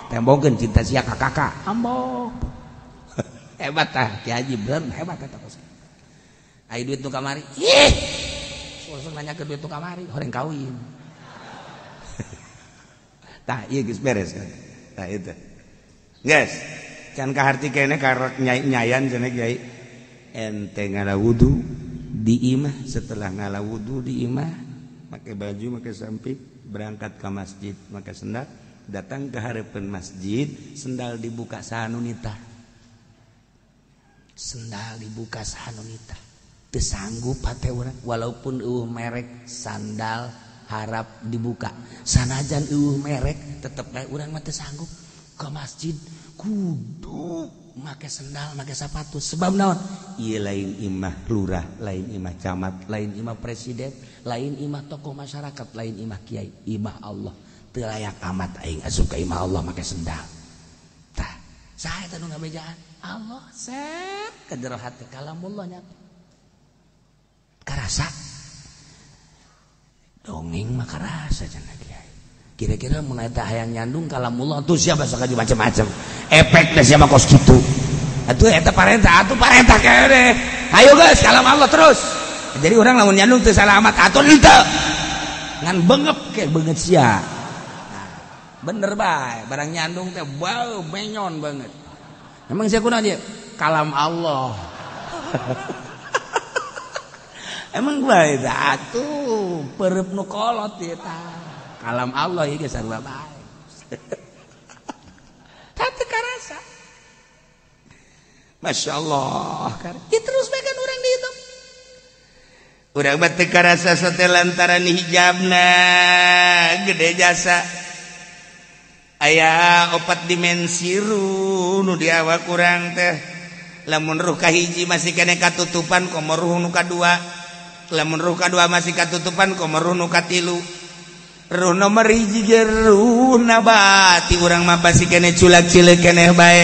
Tembongkeun cinta sia ka kakak. Ambo. Hebat tah Ki Haji bener hebat eta kos. Ai duit nu kamari. Ih. Langsung nanya ke duit nu kamari, horeng kawin. Tah ieu geus beres kan. Tah itu. Geus. Can kaharti keneh karek nyayan cenah kiai. Ente ngala wudu di imah, setelah ngala wudu di imah, make baju, make samping, berangkat ke masjid, make sendal, datang ke hareupeun masjid, sendal dibuka sahanunita. Sendal dibuka sahanunita. Teu sanggup hate urang walaupun eueuh merek sandal harap dibuka. Sanajan eueuh merek tetep bae urang mah teu sanggup ke masjid kudu make sendal, make sepatu. Sebab naon? Ieu lain imah lurah, lain imah camat, lain imah presiden, lain imah tokoh masyarakat, lain imah kiai, imah Allah. Teu layak amat aing asup ka imah Allah make sendal. Tah, saha eta nu ngabejaan? Allah set ka jero hate kalamullah nya. Karasa. Dongeng mah karasa cenah kiai. Kira-kira mun eta hayang nyandung kalamullah tuh siapa sok macam-macam. Efek teh siapa kos kitu. Atuh eta parentah, atuh parentah kene. Ayo guys, kalam Allah terus. Jadi orang lamun nyandung teu salah amat atuh henteu. Ngan bengep ke beungeut sia. Nah, bener bae, barang nyandung teh bau menyon banget. Emang sia kunaon ieu? Kalam Allah. Emang bae atuh perep nu kolot ieu tah. Kalam Allah ieu geus sarua bae. Tah teu karasa. Masya Allah. Ya terus bae kan urang dihitung. Urang mah teu karasa sote lantaran hijabna gede jasa. Aya opat dimensi ruh nu di awak urang teh. Lamun ruh kahiji masih kene katutupan komo ruh nu kadua. Lamun ruh kadua masih katutupan komo ruh nu katilu. Ruh nomor hiji ge ruh nabati urang mah pasti kene culak cileuk keneh bae.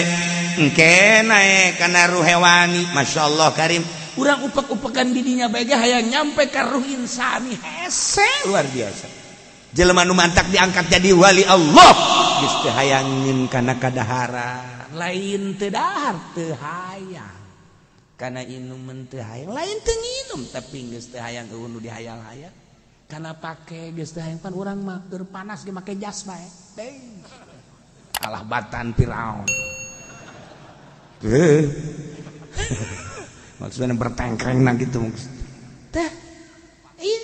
Engke naek kana ruh hewani. Masya Allah karim. Urang upek-upekan didinya bae ge hayang nyampe ka ruh insani hese luar biasa. Jelema nu mantak diangkat jadi wali Allah geus teu hayangin kana kadaharan. Lain teu dahar teu hayang. Kana inuman teu hayang, lain teu nginum tapi geus teu hayang eueuh nu dihayang-hayang. Kana pake geus teu hayang pan urang mah keur panas ge make jas bae. Alah batan Firaun. Maksudnya bertengkreng nah gitu maksud. Teh iya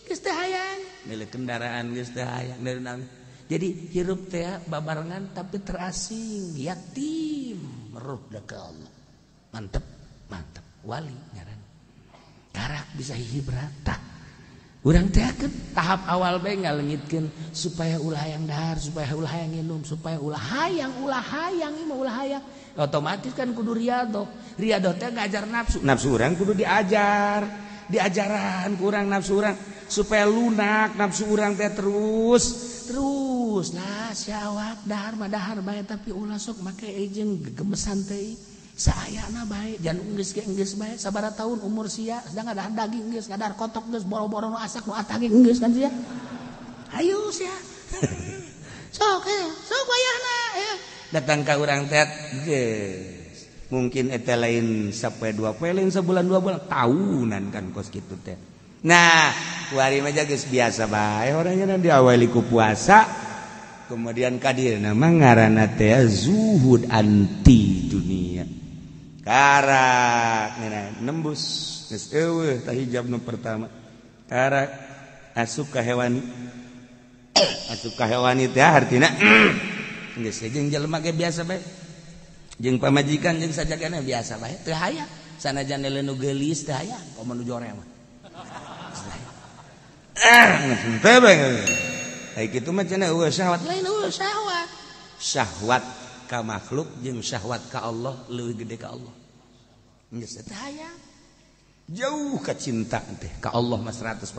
geus teu hayang milik kendaraan geus teu hayang dari. Jadi hirup teh babarengan tapi terasing yatim ruh ka Allah. Mantep mantep wali ngaran. Karak bisa hibrat tah. Urang teh tahap awal bae ngalengitkeun supaya ulah hayang dahar, supaya ulah hayang nginum, supaya ulah hayang, ulah hayang, ieu mah ulah hayang. Otomatis kan kudu riadoh. Riadoh teh ngajar nafsu. Nafsu urang kudu diajar. Diajaran ku urang nafsu urang supaya lunak nafsu urang teh terus terus lah syahwat dahar mah dahar bae tapi ulah sok make jeung gegemesan teh. Saayana bae jan geus ge geus bae sabaraha tahun umur sia sedang ngadahar daging geus ngadahar kotok geus boro-boro nu asak nu atah ge geus kan sia. Hayu sia. Sok sok wayahna datang ka urang teh geus. Mungkin eta lain sapoe dua poe lain sebulan dua bulan tahunan kan kos kitu teh. Nah, kuari mah geus biasa bae orangnya diawali ku puasa. Kemudian kadirna mah ngaranna teh zuhud anti dunia. Karak nembus geus eueuh tah hijab nu pertama. Karak asup ka hewani. Asup ka hewani teh hartina geus jeung jelema ge biasa bae. Jeung pamajikan jeung sajagana biasa bae teu hayang. Sanajan nu geulis teu hayang komo nu jore mah. Teu bae. Ai kitu mah cenah eueuh syahwat lain eueuh syahwat. Syahwat ka makhluk jeung syahwat ka Allah leuwih gede ka Allah. Geus teu hayang. Jauh ka cinta teh ka Allah mah 100%,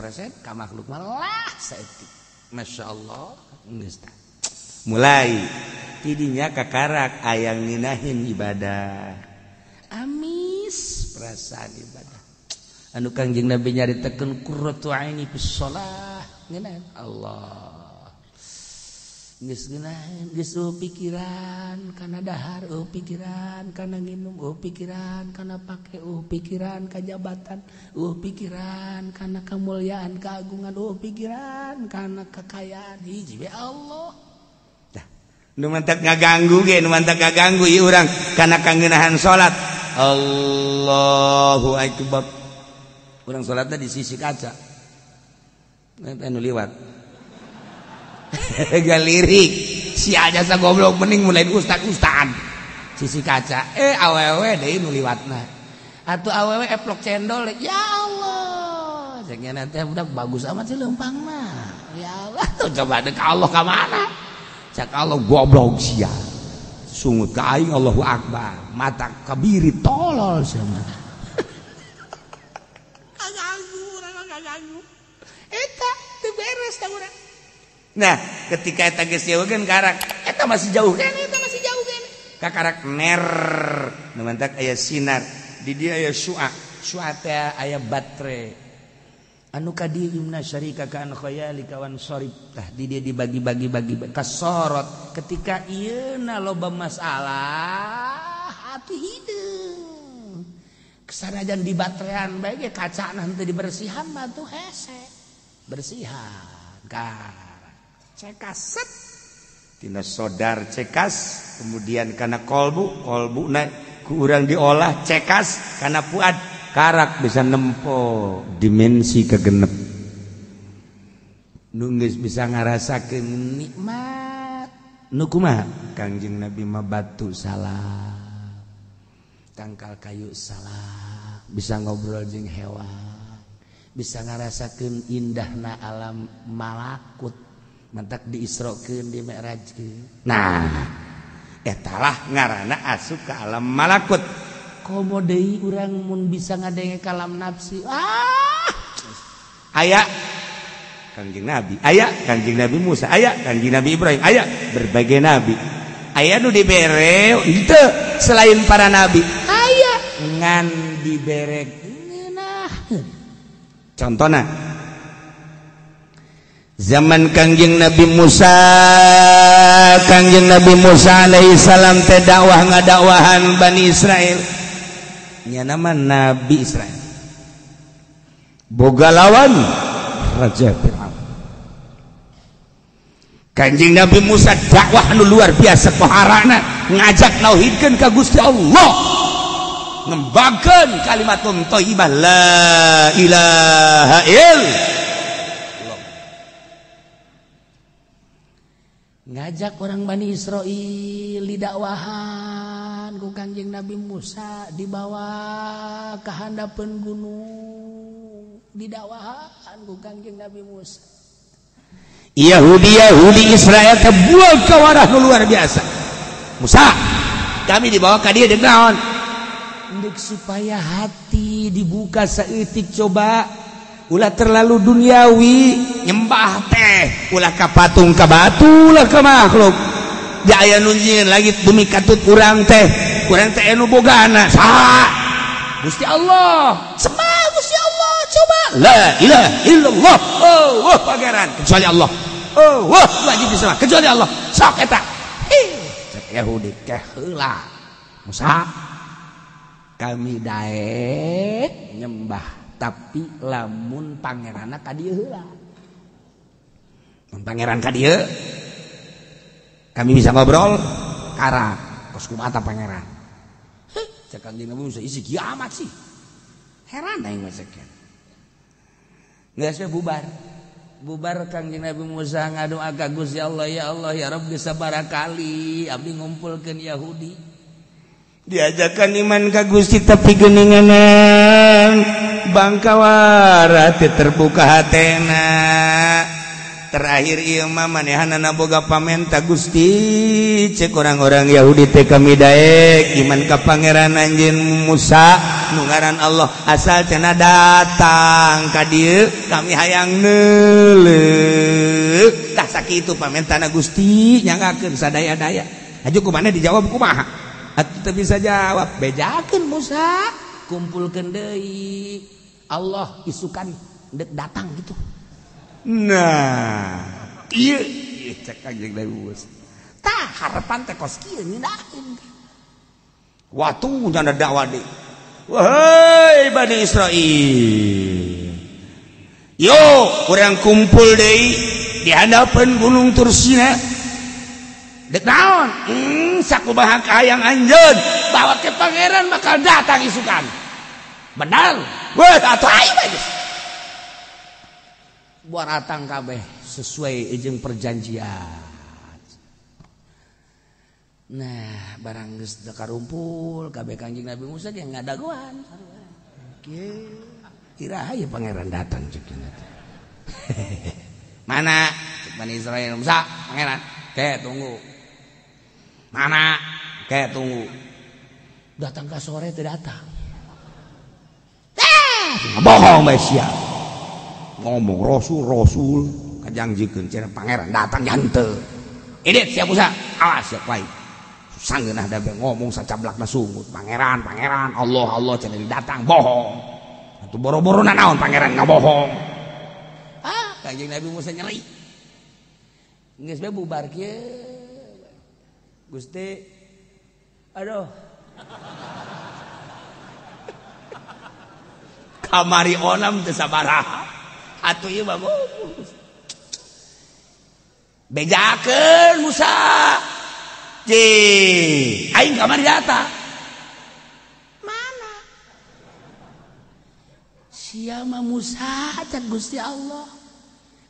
ka makhluk mah lah saeutik. Masya Allah geus tah. Mulai tidinya kakarak ayang nginahin ibadah. Amis perasaan ibadah. Anu Kangjeng Nabi nyaritakeun qurratu aini fis shalah. Ngeunahan Allah. Geus ngeunahan, geus eueuh pikiran kana dahar, eueuh pikiran kana nginum, eueuh pikiran kana pake, eueuh pikiran ka jabatan, eueuh pikiran kana kemuliaan, keagungan, eueuh pikiran kana kekayaan. Hiji we Allah. Tah, nu mantak ngaganggu ge, nu mantak ngaganggu ieu urang kana kangeunahan salat. Allahu akbar. Urang salatna di sisi kaca. Eta nu liwat. Galirik si aja sa goblok mending mulai ustad-ustad sisi kaca awewe deui nu liwatna atuh awewe eplok cendol ya Allah ceknya nanti budak bagus amat sih leumpang mah ya Allah tuh coba dek Allah ka mana cek Allah goblok sia sungut ka aing Allahu akbar mata kabiri tolol sia mah kaganggu urang kaganggu eta teu beres ta urang. Nah, ketika eta geus jauhkeun karak, eta masih jauh kan, eta masih jauh kan. Ka karak ner, nu mantak aya sinar, di dieu aya syua, syua teh aya baterai. Anu ka dieu imna syarika ka an khayalika wan sarib tah di dia dibagi-bagi-bagi kasorot ketika ieu na loba masalah hati hideung kesanajan di baterean bae ge kacana henteu dibersihan mah tuh hese bersihan kar cekaset tina sodar cekas kemudian kana kolbu kolbuna ku urang diolah cekas kana fuad karak bisa nempo dimensi kegenep nu geus bisa ngarasakeun nikmat nu kumaha Kangjeng Nabi mah batu salah tangkal kayu salah bisa ngobrol jeung hewan bisa ngarasakeun indahna alam malakut mantak diisrokeun dimi'rajkeun. Nah etalah ngaranna asup ka alam malakut. Komo deui urang mun bisa ngadenge kalam nafsi. Ah aya Kangjeng Nabi, aya Kangjeng Nabi Musa, aya Kangjeng Nabi Ibrahim, aya berbagai nabi. Aya nu dibere henteu selain para nabi. Aya ngan dibere ngeunaheun. Contona zaman Kangjeng Nabi Musa, Kangjeng Nabi Musa alaihi salam teh dakwah ngadakwahan Bani Israel. Nya nama Nabi Israel. Boga lawan Raja Fir'aun. Kanjeng Nabi Musa dakwah nu luar biasa poharana ngajak nauhidkeun ka Gusti Allah. Ngembangkeun kalimatun thayyibah la ilaha illallah. Ngajak orang Bani Israel didakwahan ku Kangjeng Nabi Musa dibawa ke handapeun gunung didakwahan ku Kangjeng Nabi Musa. Yahudi Yahudi Israel kebual kawarah nu luar biasa. Musa kami dibawa ka dieu deuk naon? Deuk supaya hati dibuka saeutik coba ulah terlalu duniawi nyembah teh ulah ka patung ka batu ulah ka makhluk jaya nu nyieun lagi demi katut urang teh anu bogana saha Gusti Allah sembah Gusti Allah coba la ilaha illallah oh wah pangeran kecuali Allah oh wah wajib disembah kecuali Allah sok eta cek Yahudi teh heula Musa kami daek nyembah tapi lamun pangeranna ka dieu heula. Mun pangeran ka dieu kami bisa ngobrol karak kos kumaha pangeran. Heh, cek Kangjeng Nabi Musa isi kiamat sih. Heran aing mah cek. Geus we bubar. Bubar Kangjeng Nabi Musa ngadoa ka Gusti Allah, ya Allah ya Rabbi sabaraha kali abdi ngumpulkeun Yahudi. Diajakan iman ka Gusti tapi geuninganan bangkawara teu terbuka hatena. Terakhir ieu mah manehanana boga pamenta Gusti cek orang-orang Yahudi teh kami daek iman ka pangeran anjeun Musa nu ngaran Allah asal cenah datang ka dieu kami hayang neuleuh. Tah sakitu pamentana Gusti nyangakeun sadaya-daya. Aju kumaha dijawab kumaha? Atuh teu bisa jawab bejakeun Musa kumpulkeun deui Allah isukan dek datang gitu. Nah ieu cek Kangjeng Nabi Musa tah harapan teh kos kieu ngeunaheun watu nyana dakwah deui wahai Bani Israil yo urang kumpul deui di handapeun gunung Tursina dek naon sakumaha kahayang anjeun bawa ke pangeran bakal datang isukan benar weh atuh ayo bae geus buat ratang kabeh sesuai jeung perjanjian. Nah barang geus karumpul kabeh Kangjeng Nabi Musa ge ngadagoan kieu iraha ieu pangeran datang cek mana cek Bani Israil Musa pangeran ke tunggu mana kayak tunggu datang ke sore tidak datang bohong Mesia ngomong rasul rasul kajangjikeun cenah pangeran datang jante edit siap Musa awas siap baik sanggeunah da ngomong sacablakna sungut pangeran pangeran Allah Allah cenah datang bohong atuh boro-boro nanaon pangeran ngabohong Kangjeng Nabi Musa nyeri. Geus bae bubar kieu. Gusti aduh. Kamari onam teu sabaraha. Atuh ieu mah bejakeun Musa. Ji, aing kamari datang. Mana? Sia mah Musa cek Gusti Allah.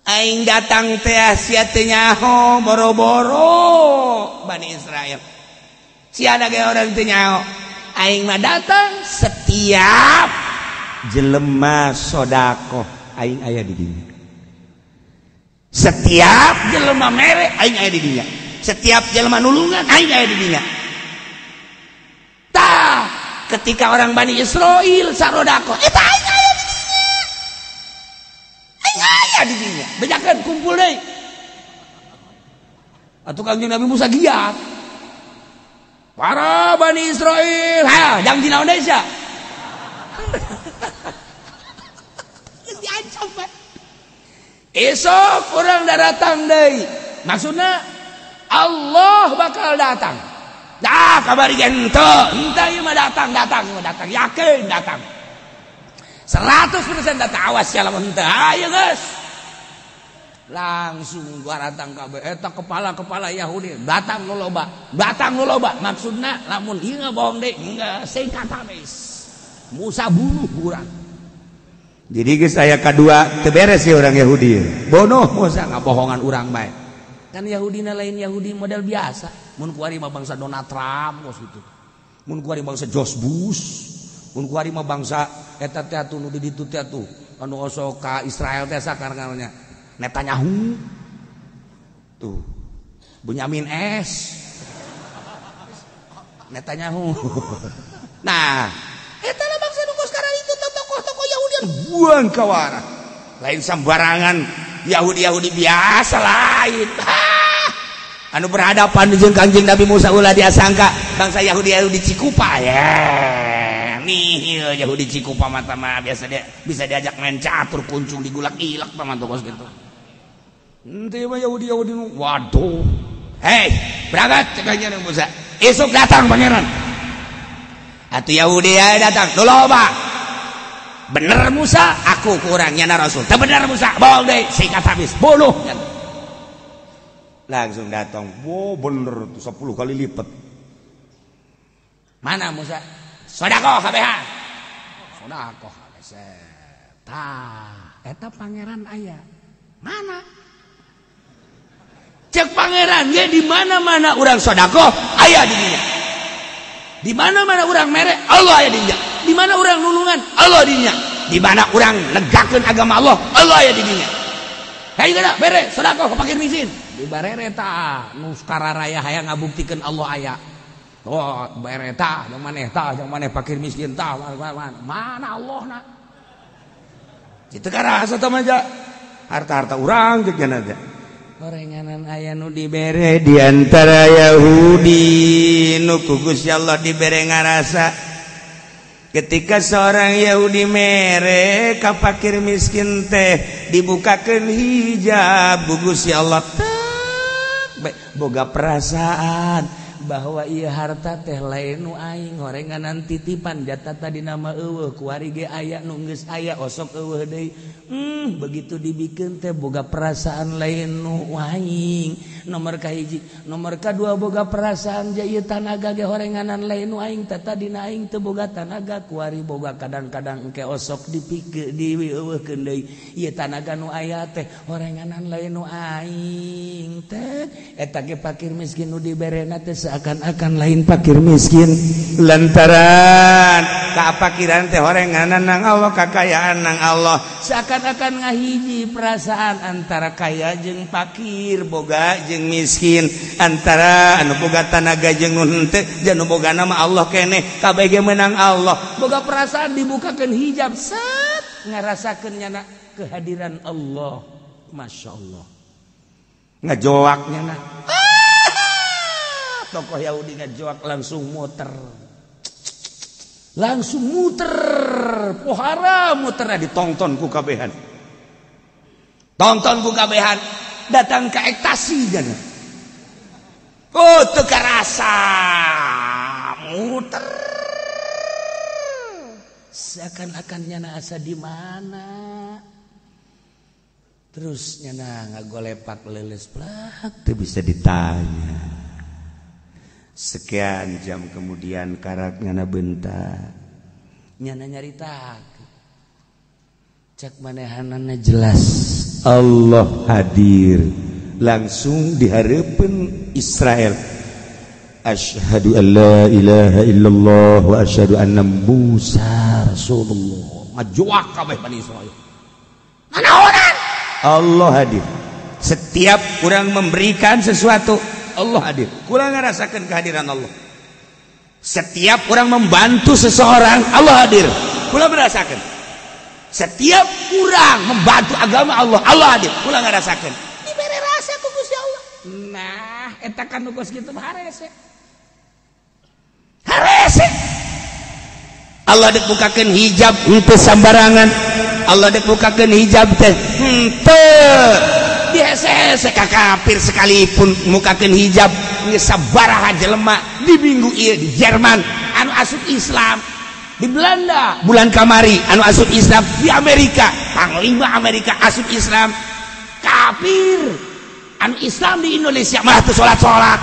Aing datang teh sia teu nyaho boro-boro Bani Israel. Sia ada ge orang teu nyaho. Aing mah datang setiap jelema sodakoh aing aya di dinya. Setiap jelema mere aing aya di dinya. Setiap jelema nulungan aing aya di dinya. Tah, ketika orang Bani Israel sarodakoh eta aing aya di dinya. Aing aya di dinya. Bejakeun kumpul deui. Atuh Kangjeng Nabi Musa giat. Para Bani Israel, ha, jang di Indonesia. Diancam bae. Esok orang datang deui. Maksudna Allah bakal datang. Dah kabari henteu, henteu ieu mah datang, datang, datang, yakin datang. 100% datang, awas ya lamun henteu. Ayo geus. Langsung gua datang kabeh eta kepala-kepala Yahudi datang nu loba, datang nu loba. Maksudna lamun ieu ngabohong deui, geus singkat habis. Musa bunuh urang. Jadi geus aya kadua teu beres sih orang Yahudi. Bonoh Musa ngabohongan urang bae. Kan Yahudina lain Yahudi model biasa. Mun kuari mah bangsa Donald Trump kos gitu. Mun kuari bangsa George Bush. Mun kuari mah bangsa eta teh atuh nu di ditu teh atuh anu osok ka Israel teh sakarna Netanyahu. Tuh. Benyamin S. Netanyahu. Nah, eta lah bangsa nu kos karena itu tokoh-tokoh Yahudi buang kawara. Lain sembarangan Yahudi-Yahudi biasa lain. Anu berhadapan jeung Kangjeng Nabi Musa ulah diasangka bangsa Yahudi-Yahudi Cikupa ya. Nih Yahudi Cikupa mata mah biasa dia bisa diajak main catur kuncung digulak-ilak mah kos gitu. Henteu mah Yahudi-Yahudi waduh. Hei, berangkat cek Kangjeng Nabi Musa. Esok datang pangeran. Atuh Yahudi ya datang, loba. Bener Musa, aku kurangnya na Rasul. Teu bener Musa, bohong deui, sikat habis, bunuh. Langsung datang, wow bener tuh 10 kali lipat. Mana Musa? Sodakoh KBH. Sodakoh KBH. Tah, eta pangeran aya. Mana? Cek pangeran ge di mana-mana urang sodakoh aya di dinya. Di mana-mana urang mere, Allah aya di dinya. Di mana urang nulungan, Allah di dinya. Di mana urang negakeun agama Allah, Allah aya di dinya. Hayu geura bere sodakoh ka fakir miskin. Di barere ta nu kararaya hayang ngabuktikeun Allah aya. Oh, bere ta jeung maneh ta jeung maneh fakir miskin ta mana Allahna. Kitu karasa tah mah harta-harta urang jeung aja. Orenganan aya nu dibere di antara Yahudi nu ku Gusti Allah dibere ngarasa. Ketika seorang Yahudi mere ka fakir miskin teh dibukakeun hijab ku Gusti Allah teh boga perasaan bahwa ieu harta teh lain nu aing horenganan titipan jata tadi nama eueuh kuari ge aya nu geus aya osok eueuh deui. Begitu dibikeun teh boga perasaan lain nu aing. Nomor kahiji, nomor kadua boga perasaan ja ieu tanaga ge horenganan lain nu aing tata dina aing teu boga tanaga kuari boga kadang-kadang engke osok dipikeun dieuweuhkeun deui ieu tanaga nu aya teh horenganan lain nu aing teh eta ge fakir miskin nu diberena teh seakan-akan lain fakir miskin lantaran kapakiran teh horenganan nang Allah kakayaan nang Allah seakan-akan ngahiji perasaan antara kaya jeung fakir boga jeung miskin antara anu boga tanaga jeung nu henteu jeung nu boga nama Allah keneh kabeh ge meunang Allah boga perasaan dibukakeun hijab set ngarasakeun nyana kehadiran Allah. Masya Allah ngajoak nyana tokoh Yahudi ngajoak langsung muter pohara muterna ditonton ku kabehan. Tonton ku kabehan datang ke ektasi jana. Oh teu karasa muter. Seakan-akan nyana asa di mana. Terus nyana ngagolepak leuleus plak teu bisa ditanya. Sekian jam kemudian karak nyana bentak. Nyana nyaritakeun. Cek manehanana jelas Allah hadir langsung di hareupeun Israel. Asyhadu an la ilaha illallah wa asyhadu anna Musa Rasulullah. Ngajuak kabeh Bani Israil. Nanaonan? Allah hadir. Setiap kurang memberikan sesuatu, Allah hadir. Kurang ngerasakan kehadiran Allah. Setiap orang membantu seseorang, Allah hadir. Kurang merasakan. Setiap kurang membantu agama Allah, Allah hadir. Kurang ngerasakan. Diberi rasa ku Gusti Allah. Nah, eta kan nu geus kitu harese. Harese. Allah dek bukakeun hijab henteu sambarangan. Allah dek bukakeun hijab teh henteu. Dihese-hese ka kafir sekalipun mukakeun hijab geus sabaraha jelema di minggu ieu di Jerman anu asup Islam, di Belanda bulan kamari anu asup Islam, di Amerika panglima Amerika asup Islam, kafir anu Islam di Indonesia malah teu salat-salat.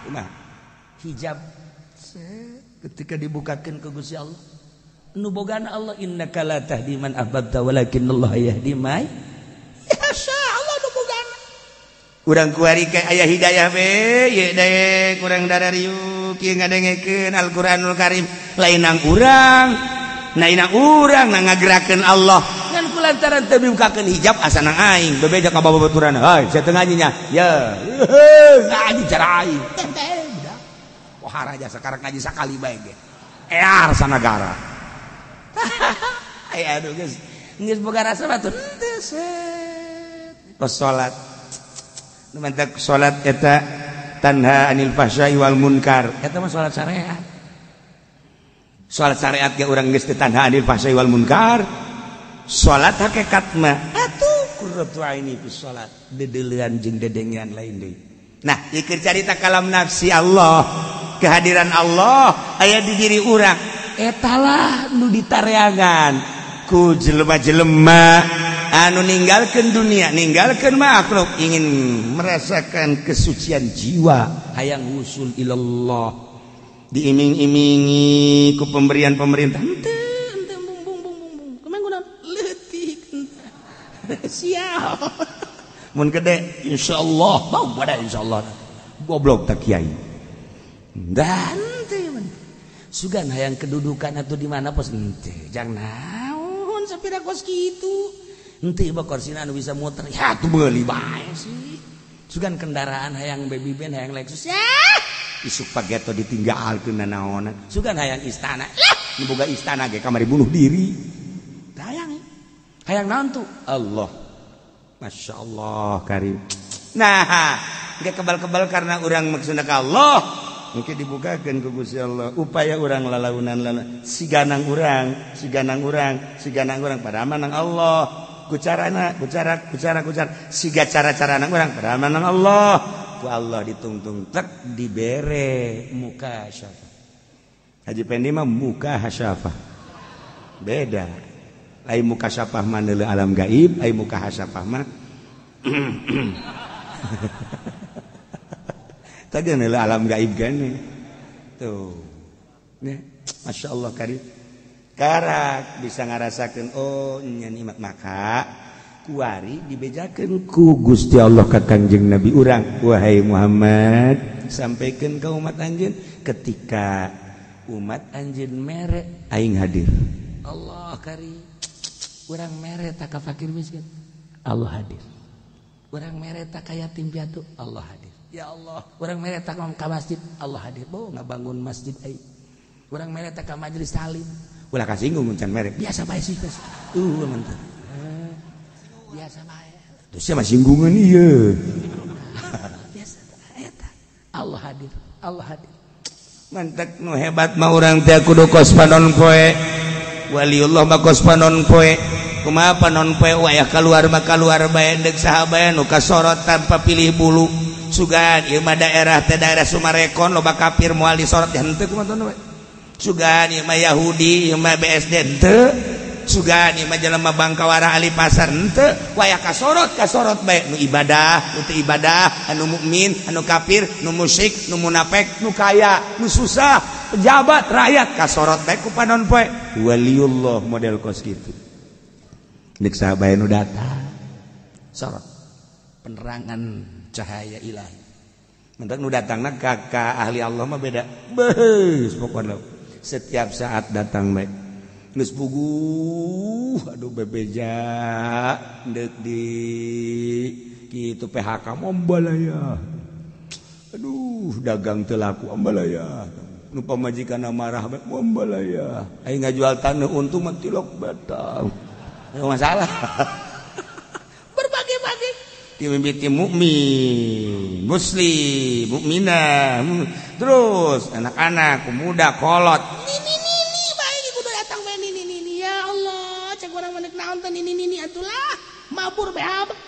Kumaha hijab ketika dibukakeun ku Gusti Allah nu bogana Allah innaka la tahdi man ahbabta walakinallaha yahdi may yasha. Allah nu bogana urang kuari ka aya hidayah we ye daek urang darariuk ieu ngadengekeun Al-Qur'anul Karim lainang urang nainang urang na ngagerakeun Allah ngan kulantaran teu dibukakeun hijab asa nang aing bebeja ka babaturan heuy sia teu ngaji nya ye ngaji cara aing teh budak wah raja sekarang ngaji sakali bae ge ear sanagara. Ay aduh geus geus boga rasa batur teu set kos salat nu mantak salat eta tanha anil fahsya'i wal munkar eta mah salat syariat. Salat syariat ge urang geus teu tanha anil fahsya'i wal munkar. Salat hakikat mah atuh qurratu aini fi salat dedeulean jeung dedengean lain deui. Nah ieu keur carita kalam nafsi Allah, kehadiran Allah aya di diri urang. Etalah nu ditareangan ku jelema-jelema anu ninggalkeun dunia, ninggalkeun makhluk, ingin merasakan kesucian jiwa, hayang wusul ilallah, diiming-imingi ku pemberian pemerintah. Henteu henteu bung bung bung bung kemang kunaon leutik siap mun gede insyaallah bau bada insyaallah goblok tak kiai dan sugan hayang kedudukan atau di mana pos ente jangan naon sapira kos kitu ente ieu korsina anu bisa muter ya tuh beuli bae sih sugan kendaraan hayang baby band hayang Lexus ya isuk pageto ditinggalkeun nanaonan sugan hayang istana lah nu boga istana ge kamari bunuh diri hayang hayang naon tuh Allah Masya Allah karim. Nah ge kebal-kebal karena urang maksudna ka Allah mungkin dibukakan ke Gusti Allah upaya urang lalaunan lala siganang urang siganang urang siganang urang pada manang Allah ku carana ku cara ku cara ku cara siga cara-carana urang pada manang Allah ku Allah ditungtung tek dibere muka syafa. Haji Pendi mah muka hasyafah beda lain muka syafah mah neuleuh alam gaib lain muka hasyafah mah tadi nilai alam gaib gane tuh ya Masya Allah karim karak bisa ngarasakeun oh nya nikmat maka kuari dibejakeun ku Gusti Allah ka Kangjeng Nabi urang wahai Muhammad sampaikan ka umat anjeun ketika umat anjeun mere aing hadir. Allah karim urang mere tak ka fakir miskin Allah hadir, urang mere tak ka yatim piatu Allah hadir. Ya Allah, urang mere tak ka masjid, Allah hadir. Bo ngabangun masjid ai. Urang mere tak ka majelis talim. Ulah kasinggung mun can mere. Biasa bae sih, biasa. Mantap. Biasa bae. Terus sia mah singgungan ieu. Biasa eta. Allah hadir, Allah hadir. Mantak nu hebat mah urang teh kudu kos panon poe. Waliullah mah kos panon poe. Kumaha panon poe wayah kaluar mah kaluar bae deuk saha bae nu kasorot tanpa pilih bulu. Sugan ieu mah daerah teh daerah Sumarekon loba kafir moal disorot henteu kumaha teh. Sugan ieu mah Yahudi, ieu mah BSD henteu. Sugan ieu mah jelema Bangkawara ahli pasar henteu. Wayah kasorot kasorot bae nu ibadah, nu teu ibadah, anu mukmin, anu kafir, nu musyrik, nu munafik, nu kaya, nu susah, pejabat, rakyat kasorot bae ku panon poe. Waliullah model kos kitu. Deuk saha bae nu datang sorot penerangan cahaya ilahi. Mentak nu datangna ka ahli Allah mah beda. Beuh, pokona setiap saat datang bae. Geus puguh, aduh bebeja deuk di kitu PHK ambalaya. Aduh, dagang teu laku ambalaya. Nu pamajikanna marah bae ambalaya. Aing ngajual taneuh untung mah tilok batang. Masalah. Berbagai-bagai dimimiti mukmin, muslim, mukminah, terus anak-anak, pemuda, kolot. Nini nini bae kudu datang bae nini nini ya Allah, cek urang mah naon teh nini nini atulah, mabur bae abah.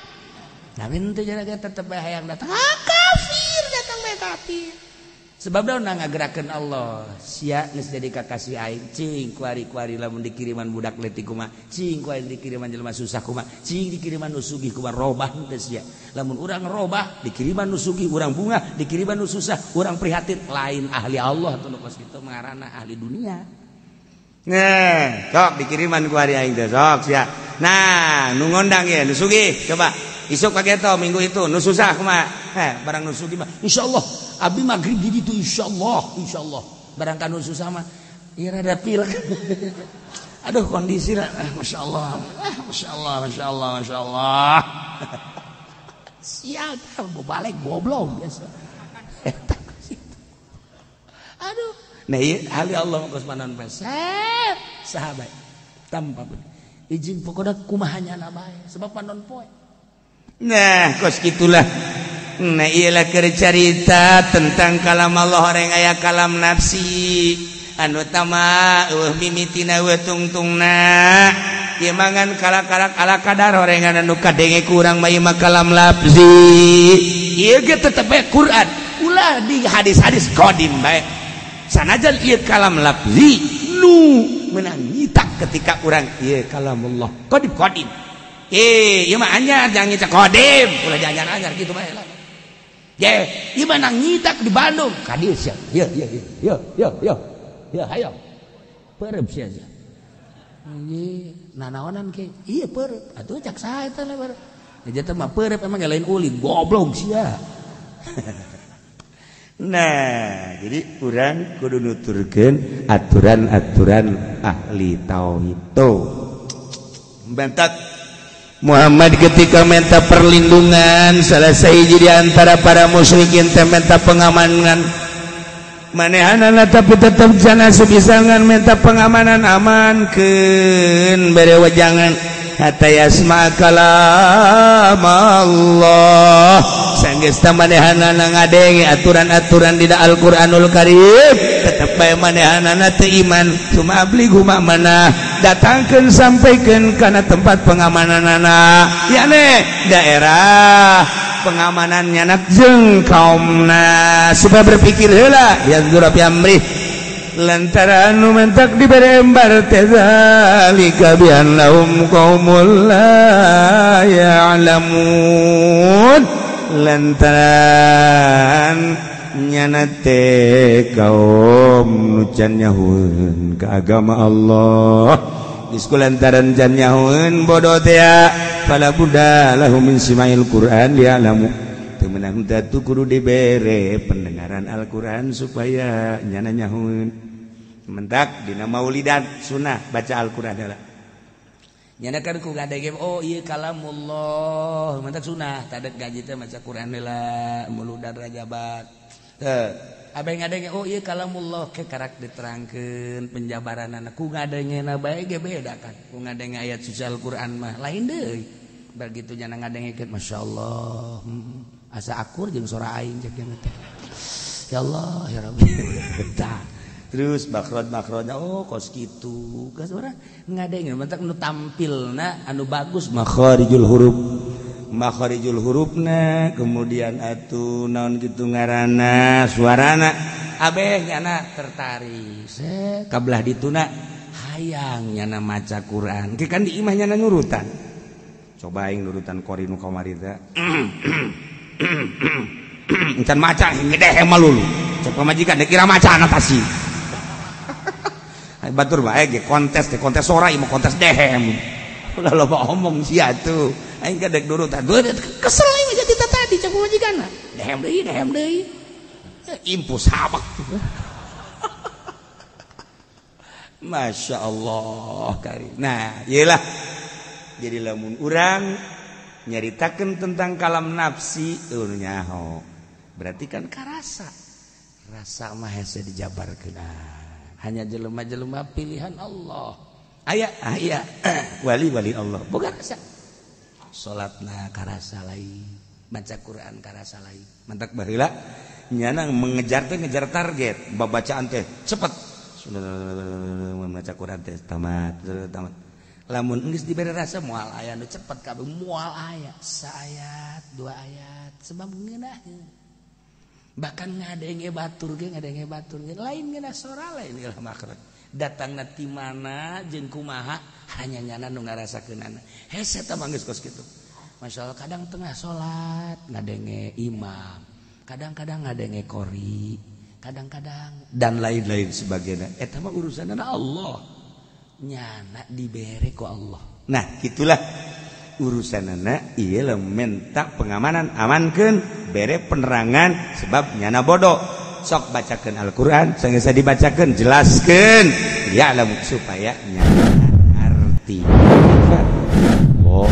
Tapi henteu jaraga tetep bae hayang datang. Ah, kafir datang bae kafir. Sebab daun ngagerakeun Allah, sia geus jadi kakasih aing, cing kuari-kuari lamun dikiriman budak leutik kumaha, cing kuari dikiriman jelema susah kumaha, cing dikiriman nu sugih kumaha, robah teh sia. Lamun urang robah, dikiriman nu sugih urang bunga, dikiriman nu susah urang prihatin, lain ahli Allah tuh nu kos kitu ngaranna ahli dunia. Nah, sok dikiriman kuari aing teh sok sia. Nah, nu ngondang ye nu sugih coba isuk pageto minggu itu nu susah kumaha. Barang nu sugih mah insyaallah abdi maghrib di ditu insyaallah, insyaallah. Barang kanu susah mah ieu rada pilek. Aduh kondisi lah, masyaallah. Masyaallah, masyaallah, masyaallah. Sial, balik goblok biasa. Eta situ. Aduh. Nah, ieu ahli Allah geus panon pesep sahabat tanpa izin pokona kumaha nyana bae sebab panon poe. Nah, kos kitulah. Nah iyalah carita tentang kalam Allah orang aya kalam nafsi anu tama eueuh mimitina eueuh tungtungna ieu mangan kala-kala ala kadar horengan anu kadenge ku urang mah ieu mah kalam lafzi ieu ge tetep bae Quran ulah di hadis-hadis qadim bae sanajan ieu kalam lafzi nu meunang nyitak ketika urang ieu kalam Allah qadim qadim ieu mah anyar jangan nyitak qadim ulah jangan anyar kitu bae lah. Ye, ieu mah nyitak di Bandung. Ka dieu sia. Ye ye ye ye ye. Ye hayo. Perep sia sia. Ieu nanaonan ke? Ieu perep. Atuh cak saha eta lah perep. Eta mah perep emang lain ulin, goblok sia. Nah, jadi urang kudu nuturkeun aturan-aturan ahli tauhid. Bentak Muhammad ketika minta perlindungan salah sahiji di antara para musyrikin teh minta pengamanan manehanana tapi tetep jana sebisangan minta pengamanan amankeun bere wejangan hatta yasma kalam Allah sanggeus teh manehanana ngadenge aturan-aturan dina Al-Qur'anul Karim tetep bae manehanana teu iman cuma ablighu ma'manah datangkan sampaikan karena tempat pengamananana yakni daerah pengamanannya nak jeung kaumna supaya berpikir heula yang zura fi amri lantaran nu mentak dibere embar teh zalika bi annahum qaumul la ya'lamun lantaran nyana teh kaum nu can nyahueun ka agama Allah geus kulantaran can nyahueun bodoh teh fala budda lahum min simail Quran li'alamu teu meunang teh kudu dibere pendengaran Al-Quran supaya nyana nyahueun mentak dina maulidan sunah baca Al-Quran heula nyana kan ku ngadege oh ieu kalamullah mentak sunah tadet gaji teh maca Quran heula muludan rajabat abang ngadenge oh ieu kalamullah ke karak diterangkeun penjabaranana ku ngadengena bae ge beda kan ku ngadenge ayat suci Al-Qur'an mah lain deui begitu nyana ngadengekeun masyaallah asa akur jeung sora aing cek jeung teh ya Allah ya Rabbi tah Terus makhraj-makhrajna oh kos kitu. Geus urang ngadengin mentak nu tampilna anu bagus makharijul huruf. Makharijul hurufna kemudian atuh naon kitu ngaranna suarana abeh nyana tertarik. Kabelah dituna hayang nyana maca Quran. Ke kan di imah nyana nurutan. Coba aing nurutan qori nu kamari teh. Encan maca ngedeh malulu. Cek pamajikan dikira maca anak tasi. Batur bae ge kontes teh kontes sora ieu kontes dehem. Ulah loba omong sia atuh. Aing kadek nurutan. Kesel aing jadi tadi cek pamajikanna. Dehem deui, dehem deui. Impus habak. Masya Allah karim. Nah, iyalah. Jadi lamun urang nyaritakeun tentang kalam nafsi eueuh nyaho. Berarti kan karasa. Rasa mah hese dijabarkeun. Hanya jelema-jelema pilihan Allah. Aya aya wali-wali Allah. Boga rasa. Salatna karasa lain, maca Quran karasa lain. Mantak baheula nyana mengejar teh ngejar target, babacaan teh cepet. Maca Quran teh tamat, tamat. Lamun geus dibere rasa moal aya nu cepet kabeh moal aya saayat dua ayat sebab ngeunaheun. Bahkan ngadenge batur ge ngadenge batur ge lain ngeunah sora lain ilah makhraj. Datangna ti mana jeung kumaha hanya nyana nu ngarasakeunana. Hese tah mah geus kos kitu. Masyaallah kadang tengah salat ngadenge imam, kadang-kadang ngadenge qori, kadang-kadang dan lain-lain sebagainya. Eta mah urusanna Allah. Nyana dibere ku Allah. Nah, gitulah urusanana ieu minta pengamanan amankeun bere penerangan sebab nyana bodoh. Sok bacakeun Al-Qur'an sanggeus dibacakeun jelaskeun ya lamun supaya nyana ngarti. Oh.